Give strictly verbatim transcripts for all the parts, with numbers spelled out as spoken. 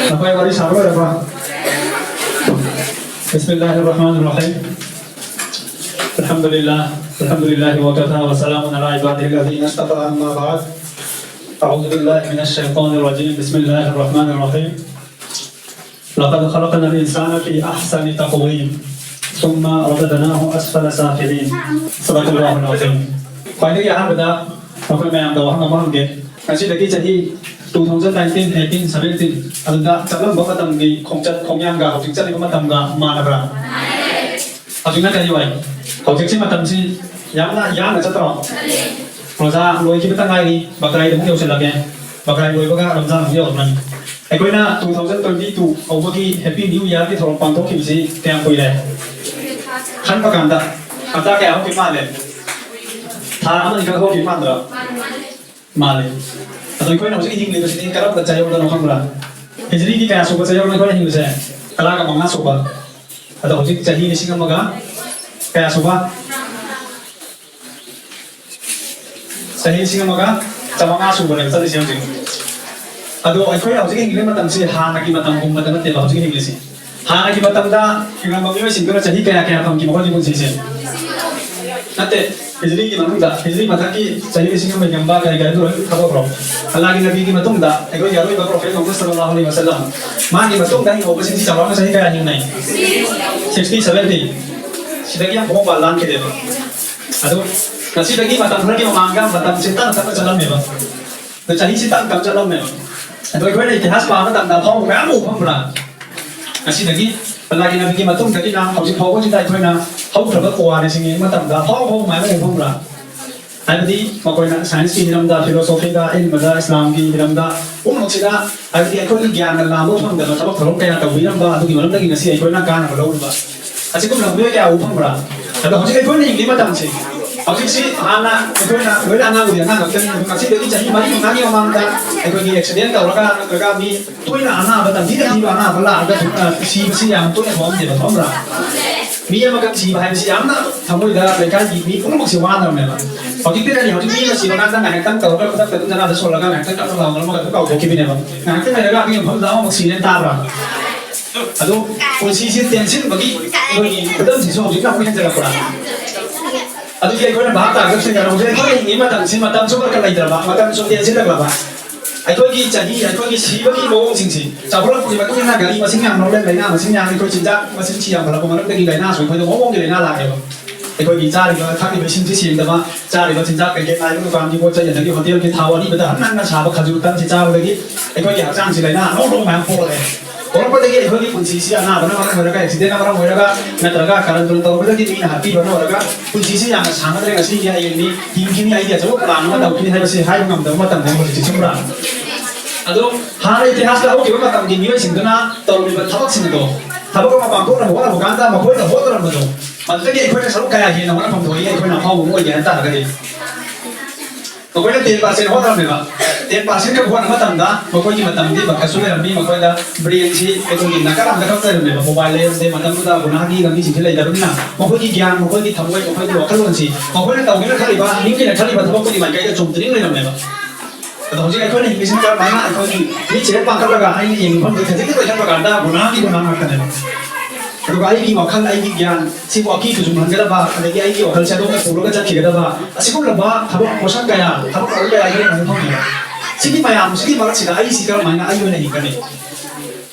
ꯅꯈꯣꯏ ꯋꯥꯔꯤ ꯁꯥꯕ ꯂꯣꯏꯔꯕ? بسم الله الرحمن الرحيم. الحمد لله، الحمد لله وكفى وسلام على عباده الذين اصطفى، أما بعد. أعوذ بالله من الشيطان الرجيم. بسم الله الرحمن الرحيم. لقد خلقنا الإنسان في أحسن تقويم ثم رددناه أسفل سافلين. صدق الله العظيم. ꯈ꯭ꯋꯥꯏꯗꯒꯤ ꯑꯍꯥꯟꯕꯗ ꯅꯈꯣꯏ ꯃꯌꯥꯝꯗ ꯋꯥꯍꯪ ꯑꯃ ꯍꯪꯒꯦ꯫ ꯉꯁꯤꯗꯒꯤ ꯆꯍꯤ two thousand nineteen, eighteen, seventeen ꯑꯗꯨꯗ ꯆꯠꯂꯝꯕ ꯃꯇꯝꯒꯤ ꯈꯣꯡꯆꯠ ꯈꯣꯡꯌꯥꯡꯒ ꯍꯧꯖꯤꯛ ꯆꯠꯂꯤꯕ ꯃꯇꯝꯒ ꯃꯥꯟꯅꯕ꯭ꯔꯥ? ꯍꯧꯖꯤꯛꯅ ꯀꯔꯤ ꯑꯣꯏ? ꯍꯧꯖꯤꯛꯁꯤ ꯃꯇꯝꯁꯤ ꯌꯥꯝꯅ ꯌꯥꯡꯅ ꯆꯠꯇ꯭ꯔꯣ? ꯔꯣꯖꯥ ꯂꯣꯏꯈꯤꯕꯇ ꯉꯥꯏꯔꯤ, ꯕꯀ꯭ꯔꯥꯏꯗ ꯑꯃꯨꯛ ꯌꯧꯁꯤꯜꯂꯛꯀꯦ, ꯕꯀ꯭ꯔꯥꯏ ꯂꯣꯏꯕꯒ ꯔꯝꯖꯥꯟ ꯑꯃꯨꯛ ꯌꯧꯔꯛꯀꯅꯤ꯫ ꯑꯩꯈꯣꯏꯅ two thousand twenty two ꯍꯧꯕꯒꯤ Happy New Yearꯒꯤ ꯊꯧꯔꯝ ꯄꯥꯡꯊꯣꯛꯈꯤꯕꯁꯤ ꯀꯌꯥꯝ ꯀꯨꯏꯔꯦ? ꯈꯟꯕ ꯀꯥꯟꯗ ꯍꯞꯇꯥ ꯀꯌꯥ ꯍꯧꯈꯤꯕ ꯃꯥꯜꯂꯦ? ꯊꯥ ꯑꯃꯅꯤ ꯈꯛ ꯍꯧꯈꯤꯕ ꯃꯥꯟꯗ꯭ꯔꯣ? ꯃꯥꯜꯂꯦ꯫ ꯑꯗꯣ ꯑꯩꯈꯣꯏꯅ ꯍꯧꯖꯤꯛ ꯍꯤꯡꯂꯤꯕꯁꯤꯗꯤ ꯀꯔꯝꯕ ꯆꯌꯣꯜꯗꯅꯣ ꯈꯪꯕ꯭ꯔꯥ? ꯍꯤꯖꯔꯤꯒꯤ ꯀꯌꯥ ꯁꯨꯕ ꯆꯌꯣꯜꯅꯣ ꯑꯩꯈꯣꯏꯅ ꯍꯤꯡꯂꯤꯁꯦ? ꯇꯔꯥꯒ ꯃꯉꯥ ꯁꯨꯕ꯫ ꯑꯗꯣ ꯍꯧꯖꯤꯛ ꯆꯍꯤ ꯂꯤꯁꯤꯡ ꯑꯃꯒ ꯀꯌꯥ ꯁꯨꯕ? ꯆꯍꯤ ꯂꯤꯁꯤꯡ ꯑꯃꯒ ꯆꯥꯃꯉꯥ ꯁꯨꯕꯅꯦꯕ ꯆꯠꯂꯤꯁꯦ ꯍꯧꯖꯤꯛ꯫ ꯑꯗꯣ ꯑꯩꯈꯣꯏꯅ ꯍꯧꯖꯤꯛ ꯍꯤꯡꯂꯤꯕ ꯃꯇꯝꯁꯤ ꯍꯥꯟꯅꯒꯤ ꯃꯇꯝꯒꯨꯝꯕꯗ ꯅꯠꯇꯦꯕ ꯍꯧꯖꯤꯛ ꯍꯤꯡꯂꯤꯁꯤ꯫ ꯍꯥꯟꯅꯒꯤ ꯃꯇꯝꯗ ꯍꯤꯡꯂꯝꯕ ꯃꯤꯑꯣꯏꯁꯤꯡꯗꯨꯅ ꯆꯍꯤ ꯀꯌꯥ ꯀꯌꯥ ꯐꯪꯈꯤ ꯃꯈꯣꯏꯒꯤ ꯄꯨꯟꯁꯤꯁꯦ? ꯅꯠꯇꯦ, ꯍꯤꯖꯔꯤꯒꯤ ꯃꯅꯨꯡꯗ, ꯍꯤꯖꯔꯤ ꯃꯊꯛꯀꯤ ꯆꯍꯤ ꯂꯤꯁꯤꯡ ꯑꯃ ꯍꯦꯟꯕ ꯀꯔꯤ ꯀꯔꯤꯗꯣ ꯂꯣꯏ ꯊꯥꯗꯣꯛꯈ꯭ꯔꯣ꯫ ꯑꯜꯂꯥꯍꯒꯤ ꯅꯕꯤꯒꯤ ꯃꯇꯨꯡꯗ ꯑꯩꯈꯣꯏꯒꯤ ꯑꯔꯣꯏꯕ ꯄ꯭ꯔꯣꯐꯦꯠ ꯃꯨꯍꯝꯃꯗ ꯁꯜꯂꯜꯂꯥꯍꯨ ꯑꯂꯩꯍꯤ ꯋꯁꯜꯂꯝ, ꯃꯥꯒꯤ ꯃꯇꯨꯡꯗ ꯍꯤꯡꯍꯧꯕꯁꯤꯡꯁꯤ ꯆꯥꯎꯔꯥꯛꯅ ꯆꯍꯤ ꯀꯌꯥ ꯍꯤꯡꯅꯩ? Sixty, seventy꯫ ꯁꯤꯗꯒꯤ ꯌꯥꯝ ꯍꯣꯡꯕ ꯂꯥꯟꯈꯤꯗꯦꯕ꯫ ꯑꯗꯣ ꯉꯁꯤꯗꯒꯤ ꯃꯇꯝ ꯈꯔꯒꯤ ꯃꯃꯥꯡꯗ ꯃꯇꯝꯁꯦ ꯇꯞꯅ ꯇꯞꯅ ꯆꯠꯂꯝꯃꯦꯕ꯫ ꯑꯗꯣ ꯆꯍꯤꯁꯤ ꯇꯞꯅ ꯇꯞꯅ ꯆꯠꯂꯝꯃꯦꯕ꯫ ꯑꯗꯣ ꯑꯩꯈꯣꯏꯅ ꯏꯇꯤꯍꯥꯁ ꯄꯥꯕ ꯃꯇꯝꯗ ꯑꯐꯥꯎꯕ ꯃꯌꯥꯝ ꯎꯕ ꯐꯪꯕ꯭ꯔꯥ? ꯉꯁꯤꯗꯒꯤ ꯑꯜꯂꯥꯍꯒꯤ ꯅꯕꯤꯒꯤ ꯃꯇꯨꯡꯗꯒꯤꯅ ꯍꯧꯖꯤꯛ ꯐꯥꯎꯕꯁꯤꯗ ꯑꯩꯈꯣꯏꯅ ꯍꯧꯈ꯭ꯔꯕ ꯄꯨꯋꯥꯔꯤꯁꯤꯡ ꯌꯦꯡꯕ ꯃꯇꯝꯗ ꯑꯐꯥꯎ ꯑꯐꯥꯎꯕ ꯃꯌꯥꯝ ꯎꯕ ꯐꯪꯕ꯭ꯔꯥ? ꯍꯥꯏꯕꯗꯤ ꯃꯈꯣꯏꯅ ꯁꯥꯏꯟꯁꯀꯤ ꯍꯤꯔꯝꯗ, ꯐꯤꯂꯣꯁꯣꯐꯤꯗ, ꯏꯜꯃꯗ, ꯏꯁꯂꯥꯝꯒꯤ ꯍꯤꯔꯝꯗ, ꯄꯨꯝꯅꯃꯛꯁꯤꯗ ꯍꯥꯏꯕꯗꯤ ꯑꯩꯈꯣꯏꯒꯤ ꯒ꯭ꯌꯥꯟꯅ ꯂꯥꯝꯕ ꯐꯪꯗꯕ ꯊꯕꯛ ꯊꯧꯔꯝ ꯀꯌꯥ ꯇꯧꯕꯤꯔꯝꯕ ꯑꯗꯨꯒꯤ ꯃꯔꯝꯗꯒꯤ ꯉꯁꯤ ꯑꯩꯈꯣꯏꯅ ꯀꯥꯟꯅꯕ ꯂꯧꯔꯤꯕ ꯑꯁꯤꯒꯨꯝꯂꯕ ꯃꯤꯑꯣꯏ ꯀꯌꯥ ꯎꯕ ꯐꯪꯕ꯭ꯔꯥ? ꯑꯗꯣ ꯍꯧꯖꯤꯛ ꯑꯩꯈꯣꯏꯅ ꯍꯤꯡꯂꯤꯕ ꯃꯇꯝꯁꯦ, ꯍꯧꯖꯤꯛꯁꯤ ꯍꯥꯟꯅ ꯑꯩꯈꯣꯏꯅ ꯂꯣꯏꯅ ꯑꯉꯥꯡꯕꯨꯗꯤ ꯑꯉꯥꯡ ꯉꯥꯛꯇꯅꯤ, ꯑꯗꯨ ꯉꯁꯤꯗꯒꯤ ꯆꯍꯤ ꯃꯔꯤ ꯃꯉꯥꯒꯤ ꯃꯃꯥꯡꯗ ꯑꯩꯈꯣꯏꯒꯤ ꯑꯦꯛꯁꯤꯗꯦꯟ ꯇꯧꯔꯒ ꯅꯠꯇ꯭ꯔꯒ ꯃꯤ ꯇꯣꯏꯅ ꯑꯅꯥꯕ, ꯇꯝꯊꯤ ꯇꯝꯊꯤꯕ ꯑꯅꯥꯕ ꯂꯥꯛꯑꯒ, ꯑ, ꯁꯤꯕꯁꯤ ꯌꯥꯝ ꯇꯣꯏꯅ ꯊꯣꯛꯑꯝꯗꯦꯕ, ꯊꯣꯛꯑꯝꯕ꯭ꯔꯥ? ꯃꯤ ꯑꯃꯈꯛ ꯁꯤꯕ ꯍꯥꯏꯕꯁꯤ ꯌꯥꯝꯅ ꯊꯃꯣꯏꯗ ꯂꯩꯀꯥꯏꯒꯤ ꯃꯤ ꯄꯨꯝꯅꯃꯛꯁꯤ ꯋꯥꯅꯕꯅꯦꯕ꯫ ꯍꯧꯖꯤꯛꯇꯤ ꯀꯔꯤ, ꯍꯧꯖꯤꯛ ꯃꯤ ꯑꯃ ꯁꯤꯕ ꯀꯥꯟꯗ ꯉꯥꯏꯍꯥꯛꯇꯪ ꯇꯧꯔꯒ ꯈꯨꯗꯛꯇ ꯑꯗꯨꯝ ꯖꯅꯥꯗ ꯁꯣꯜꯂꯒ ꯉꯥꯏꯍꯥꯛꯇꯪ ꯀꯞꯅ ꯂꯥꯎꯅꯔꯝꯃꯒ ꯑꯗꯨꯝ ꯀꯥꯎꯊꯣꯛꯈꯤꯕꯅꯦꯕ꯫ ꯉꯥꯏꯍꯥꯛꯇꯪ ꯂꯩꯔꯒ ꯑꯗꯨꯒꯤ ꯃꯐꯝꯗ ꯑꯃꯃꯨꯛ ꯁꯤꯔꯦꯅ ꯇꯥꯕ꯭ꯔꯥ? ꯑꯗꯣ ꯄꯨꯟꯁꯤꯁꯤ ꯇꯦꯟꯁꯤꯟꯕꯒꯤ ꯑꯩꯈꯣꯏꯒꯤ ꯈꯨꯗꯝꯁꯤꯁꯨ ꯍꯧꯖꯤꯛꯅ ꯑꯃꯨꯛ ꯍꯦꯟꯖꯜꯂꯛꯄ꯭ꯔꯥ? ꯑꯗꯨꯗꯤ ꯑꯩꯈꯣꯏꯅ ꯚꯥꯞ ꯇꯥꯔꯒ ꯊꯦꯡꯅꯔ ꯍꯧꯖꯤꯛ ꯑꯩꯈꯣꯏꯅ ꯍꯤꯡꯉꯤ ꯃꯇꯝꯁꯤ ꯃꯇꯝꯁꯨ ꯈꯔ ꯈꯔ ꯂꯩꯇ꯭ꯔꯕ, ꯃꯇꯝꯁꯨ ꯇꯦꯟꯁꯤꯜꯂꯛꯂꯕ꯫ ꯑꯩꯈꯣꯏꯒꯤ ꯆꯍꯤ, ꯑꯩꯈꯣꯏꯒꯤ ꯁꯤꯕꯒꯤ ꯃꯑꯣꯡꯁꯤꯡꯁꯤ ꯆꯥꯎꯈꯠꯂꯛꯄꯒꯤ ꯃꯇꯨꯡ ꯏꯟꯅ ꯒꯥꯔꯤ ꯃꯁꯤꯡ ꯌꯥꯝꯂꯛꯂꯦ, ꯂꯥꯏꯅꯥ ꯃꯁꯤꯡ ꯌꯥꯝ, ꯑꯩꯈꯣꯏ ꯆꯤꯟꯖꯥꯛ ꯃꯁꯤꯡꯁꯤ ꯌꯥꯝꯈꯠꯂꯛꯄ ꯃꯔꯝꯗꯒꯤ ꯂꯥꯏꯅꯥꯁꯨ ꯑꯩꯈꯣꯏꯗ ꯃꯑꯣꯡ ꯃꯑꯣꯡꯒꯤ ꯂꯥꯏꯅꯥ ꯂꯥꯛꯑꯦꯕ꯫ ꯑꯩꯈꯣꯏꯒꯤ ꯆꯥꯔꯤꯕ ꯊꯛꯂꯤꯕ ꯏꯁꯤꯡꯁꯤ ꯁꯦꯡꯗꯕ, ꯆꯥꯔꯤꯕ ꯆꯤꯟꯖꯥꯛ ꯄꯦꯀꯦꯠ ꯅꯥꯏꯕ ꯗꯨꯀꯥꯟꯒꯤ ꯄꯣꯠ ꯆꯩ, ꯑꯗꯒꯤ ꯍꯣꯇꯦꯜꯒꯤ ꯊꯥꯎ ꯑꯔꯤꯕꯗ ꯍꯟꯅ ꯍꯟꯅ ꯁꯥꯕ ꯈꯖꯨꯔ ꯇꯟꯁꯤ ꯆꯥꯕꯗꯒꯤ ꯑꯩꯈꯣꯏꯒꯤ ꯍꯛꯆꯥꯡꯁꯤ ꯂꯥꯏꯅꯥ ꯑꯅꯧ ꯑꯅꯧꯕ ꯃꯌꯥꯝ ꯄꯣꯛꯂꯛꯑꯦ꯫ ꯄꯣꯛꯂꯛꯄꯗꯒꯤ ꯑꯩꯈꯣꯏꯒꯤ ꯄꯨꯟꯁꯤꯁꯤ ꯑꯅꯥꯕꯅ ꯃꯔꯝ ꯑꯣꯏꯔꯒ, ꯑꯦꯛꯁꯤꯗꯦꯟꯅ ꯃꯔꯝ ꯑꯣꯏꯔꯒ, ꯅꯠꯇ꯭ꯔꯒ ꯀꯔꯟ ꯇꯨꯔꯟ ꯇꯧꯔꯛꯄꯗꯒꯤ ꯃꯤꯅ ꯍꯥꯠꯄꯤꯕꯅ ꯑꯣꯏꯔꯒ ꯄꯨꯟꯁꯤꯁꯤ ꯌꯥꯝꯅ ꯁꯥꯡꯅꯗ꯭ꯔꯦ꯫ ꯉꯁꯤꯒꯤ ꯍꯌꯦꯡꯅꯤ, ꯍꯤꯡꯈꯤꯅꯤ ꯑꯩꯗꯤ ꯑꯆꯧꯕ ꯄ꯭ꯂꯥꯟ ꯑꯃ ꯇꯧꯈꯤꯅꯤ ꯍꯥꯏꯕꯁꯤ ꯍꯥꯏꯕ ꯉꯝꯗꯕ ꯃꯇꯝꯗ ꯍꯧꯖꯤꯛꯇꯤ ꯆꯨꯝꯕ꯭ꯔꯥ? ꯑꯗꯣ ꯍꯥꯟꯅ ꯏꯇꯤꯍꯥꯁꯇ ꯍꯧꯈꯤꯕ ꯃꯇꯝꯒꯤ ꯃꯤꯑꯣꯏꯁꯤꯡꯗꯨꯅ ꯇꯧꯔꯝꯃꯤꯕ ꯊꯕꯛꯁꯤꯡ ꯑꯗꯣ, ꯊꯕꯛ ꯑꯃ ꯄꯥꯡꯊꯣꯛꯅꯕ ꯍꯣꯠꯅꯕ ꯀꯥꯟꯗ ꯃꯈꯣꯏꯅ ꯍꯣꯠꯅꯔꯝꯕꯗꯣ, ꯃꯗꯨꯗꯒꯤ ꯑꯩꯈꯣꯏꯅ ꯁꯔꯨꯛ ꯀꯌꯥ ꯍꯦꯟꯅ ꯍꯣꯠꯅꯐꯝ ꯊꯣꯛꯏ, ꯑꯩꯈꯣꯏꯅ ꯑꯐꯥꯎꯕ ꯑꯃ ꯑꯣꯏꯒꯦ ꯍꯥꯏ ꯇꯥꯔꯒꯗꯤ꯫ ꯃꯈꯣꯏꯅ ꯇꯦꯟ ꯄꯥꯔꯁꯦꯟ ꯍꯣꯠꯅꯔꯝꯃꯦꯕ꯫ ꯇꯦꯟ ꯄꯥꯔꯁꯦꯟ ꯈꯛ ꯍꯣꯠꯅꯕ ꯃꯇꯝꯗ ꯃꯈꯣꯏꯒꯤ ꯃꯇꯝꯗꯤ ꯕꯀꯁꯨ ꯂꯩꯔꯝꯃꯤ, ꯃꯈꯣꯏꯗ ꯕ꯭ꯔꯦꯟꯁꯤ ꯑꯩꯈꯣꯏꯒꯤ ꯅꯥꯀꯜ ꯑꯃꯗ ꯈꯛ ꯂꯩꯔꯝꯃꯦꯕ꯫ ꯃꯣꯕꯥꯏꯜ ꯂꯩꯔꯝꯗꯦ, ꯃꯇꯝꯗꯨꯗ ꯒꯨꯅꯥꯒꯤ ꯂꯝꯕꯤꯁꯤꯡꯁꯤ ꯂꯩꯇꯕꯅꯤꯅ ꯃꯈꯣꯏꯒꯤ ꯒ꯭ꯌꯥꯟ, ꯃꯈꯣꯏꯒꯤ ꯊꯃꯣꯏ, ꯃꯈꯣꯏꯒꯤ ꯋꯥꯈꯜꯂꯣꯟꯁꯤ, ꯃꯈꯣꯏꯅ ꯇꯧꯒꯦꯅ ꯈꯜꯂꯤꯕ, ꯅꯤꯡꯒꯦꯅ ꯈꯜꯂꯤꯕ ꯊꯕꯛꯇꯨꯒꯤ ꯃꯥꯏꯀꯩꯗ ꯆꯨꯝꯗ꯭ꯔꯤꯡ ꯂꯩꯔꯝꯃꯦꯕ꯫ ꯑꯗꯣ ꯍꯧꯖꯤꯛ ꯑꯩꯈꯣꯏꯅ ꯍꯤꯡꯂꯤꯁꯤꯅ ꯀꯔꯝꯍꯥꯏꯅ ꯑꯩꯈꯣꯏꯒꯤ ꯃꯤꯠꯁꯦ ꯍꯦꯛ ꯄꯥꯡꯈꯠꯂꯒ ꯑꯩꯅ ꯌꯦꯡꯕ ꯃꯐꯝꯗ ꯈꯖꯤꯛꯇ ꯀꯣꯏꯁꯟꯕ ꯀꯥꯟꯗ ꯒꯨꯅꯥꯒꯤ ꯒꯨꯅꯥ ꯉꯥꯛꯇꯅꯦꯕ꯫ ꯑꯗꯨꯒ ꯑꯩꯒꯤ ꯋꯥꯈꯜ, ꯑꯩꯒꯤ ꯒ꯭ꯌꯥꯟ, ꯁꯤꯕꯨ ꯑꯀꯤ ꯈꯨꯖꯨꯡꯍꯟꯒꯗꯕ, ꯑꯗꯒꯤ ꯑꯩꯒꯤ ꯋꯥꯈꯜꯁꯦ ꯑꯗꯣꯝꯗ ꯄꯨꯔꯒ ꯆꯠꯈꯤꯒꯗꯕ, ꯑꯁꯤꯒꯨꯝꯂꯕ ꯊꯕꯛ ꯄꯣꯠꯁꯛ ꯀꯌꯥ, ꯊꯕꯛ ꯊꯧꯔꯝ ꯀꯌꯥ ꯌꯦꯡꯕ ꯐꯪꯉꯦꯕ꯫ ꯁꯤꯒꯤ ꯃꯌꯥꯝꯁꯤꯒꯤ ꯃꯔꯛꯁꯤꯗ ꯑꯩꯁꯤ ꯀꯔꯝꯍꯥꯏꯅ ꯑꯩ ꯑꯣꯏꯅ ꯍꯤꯡꯒꯅꯤ?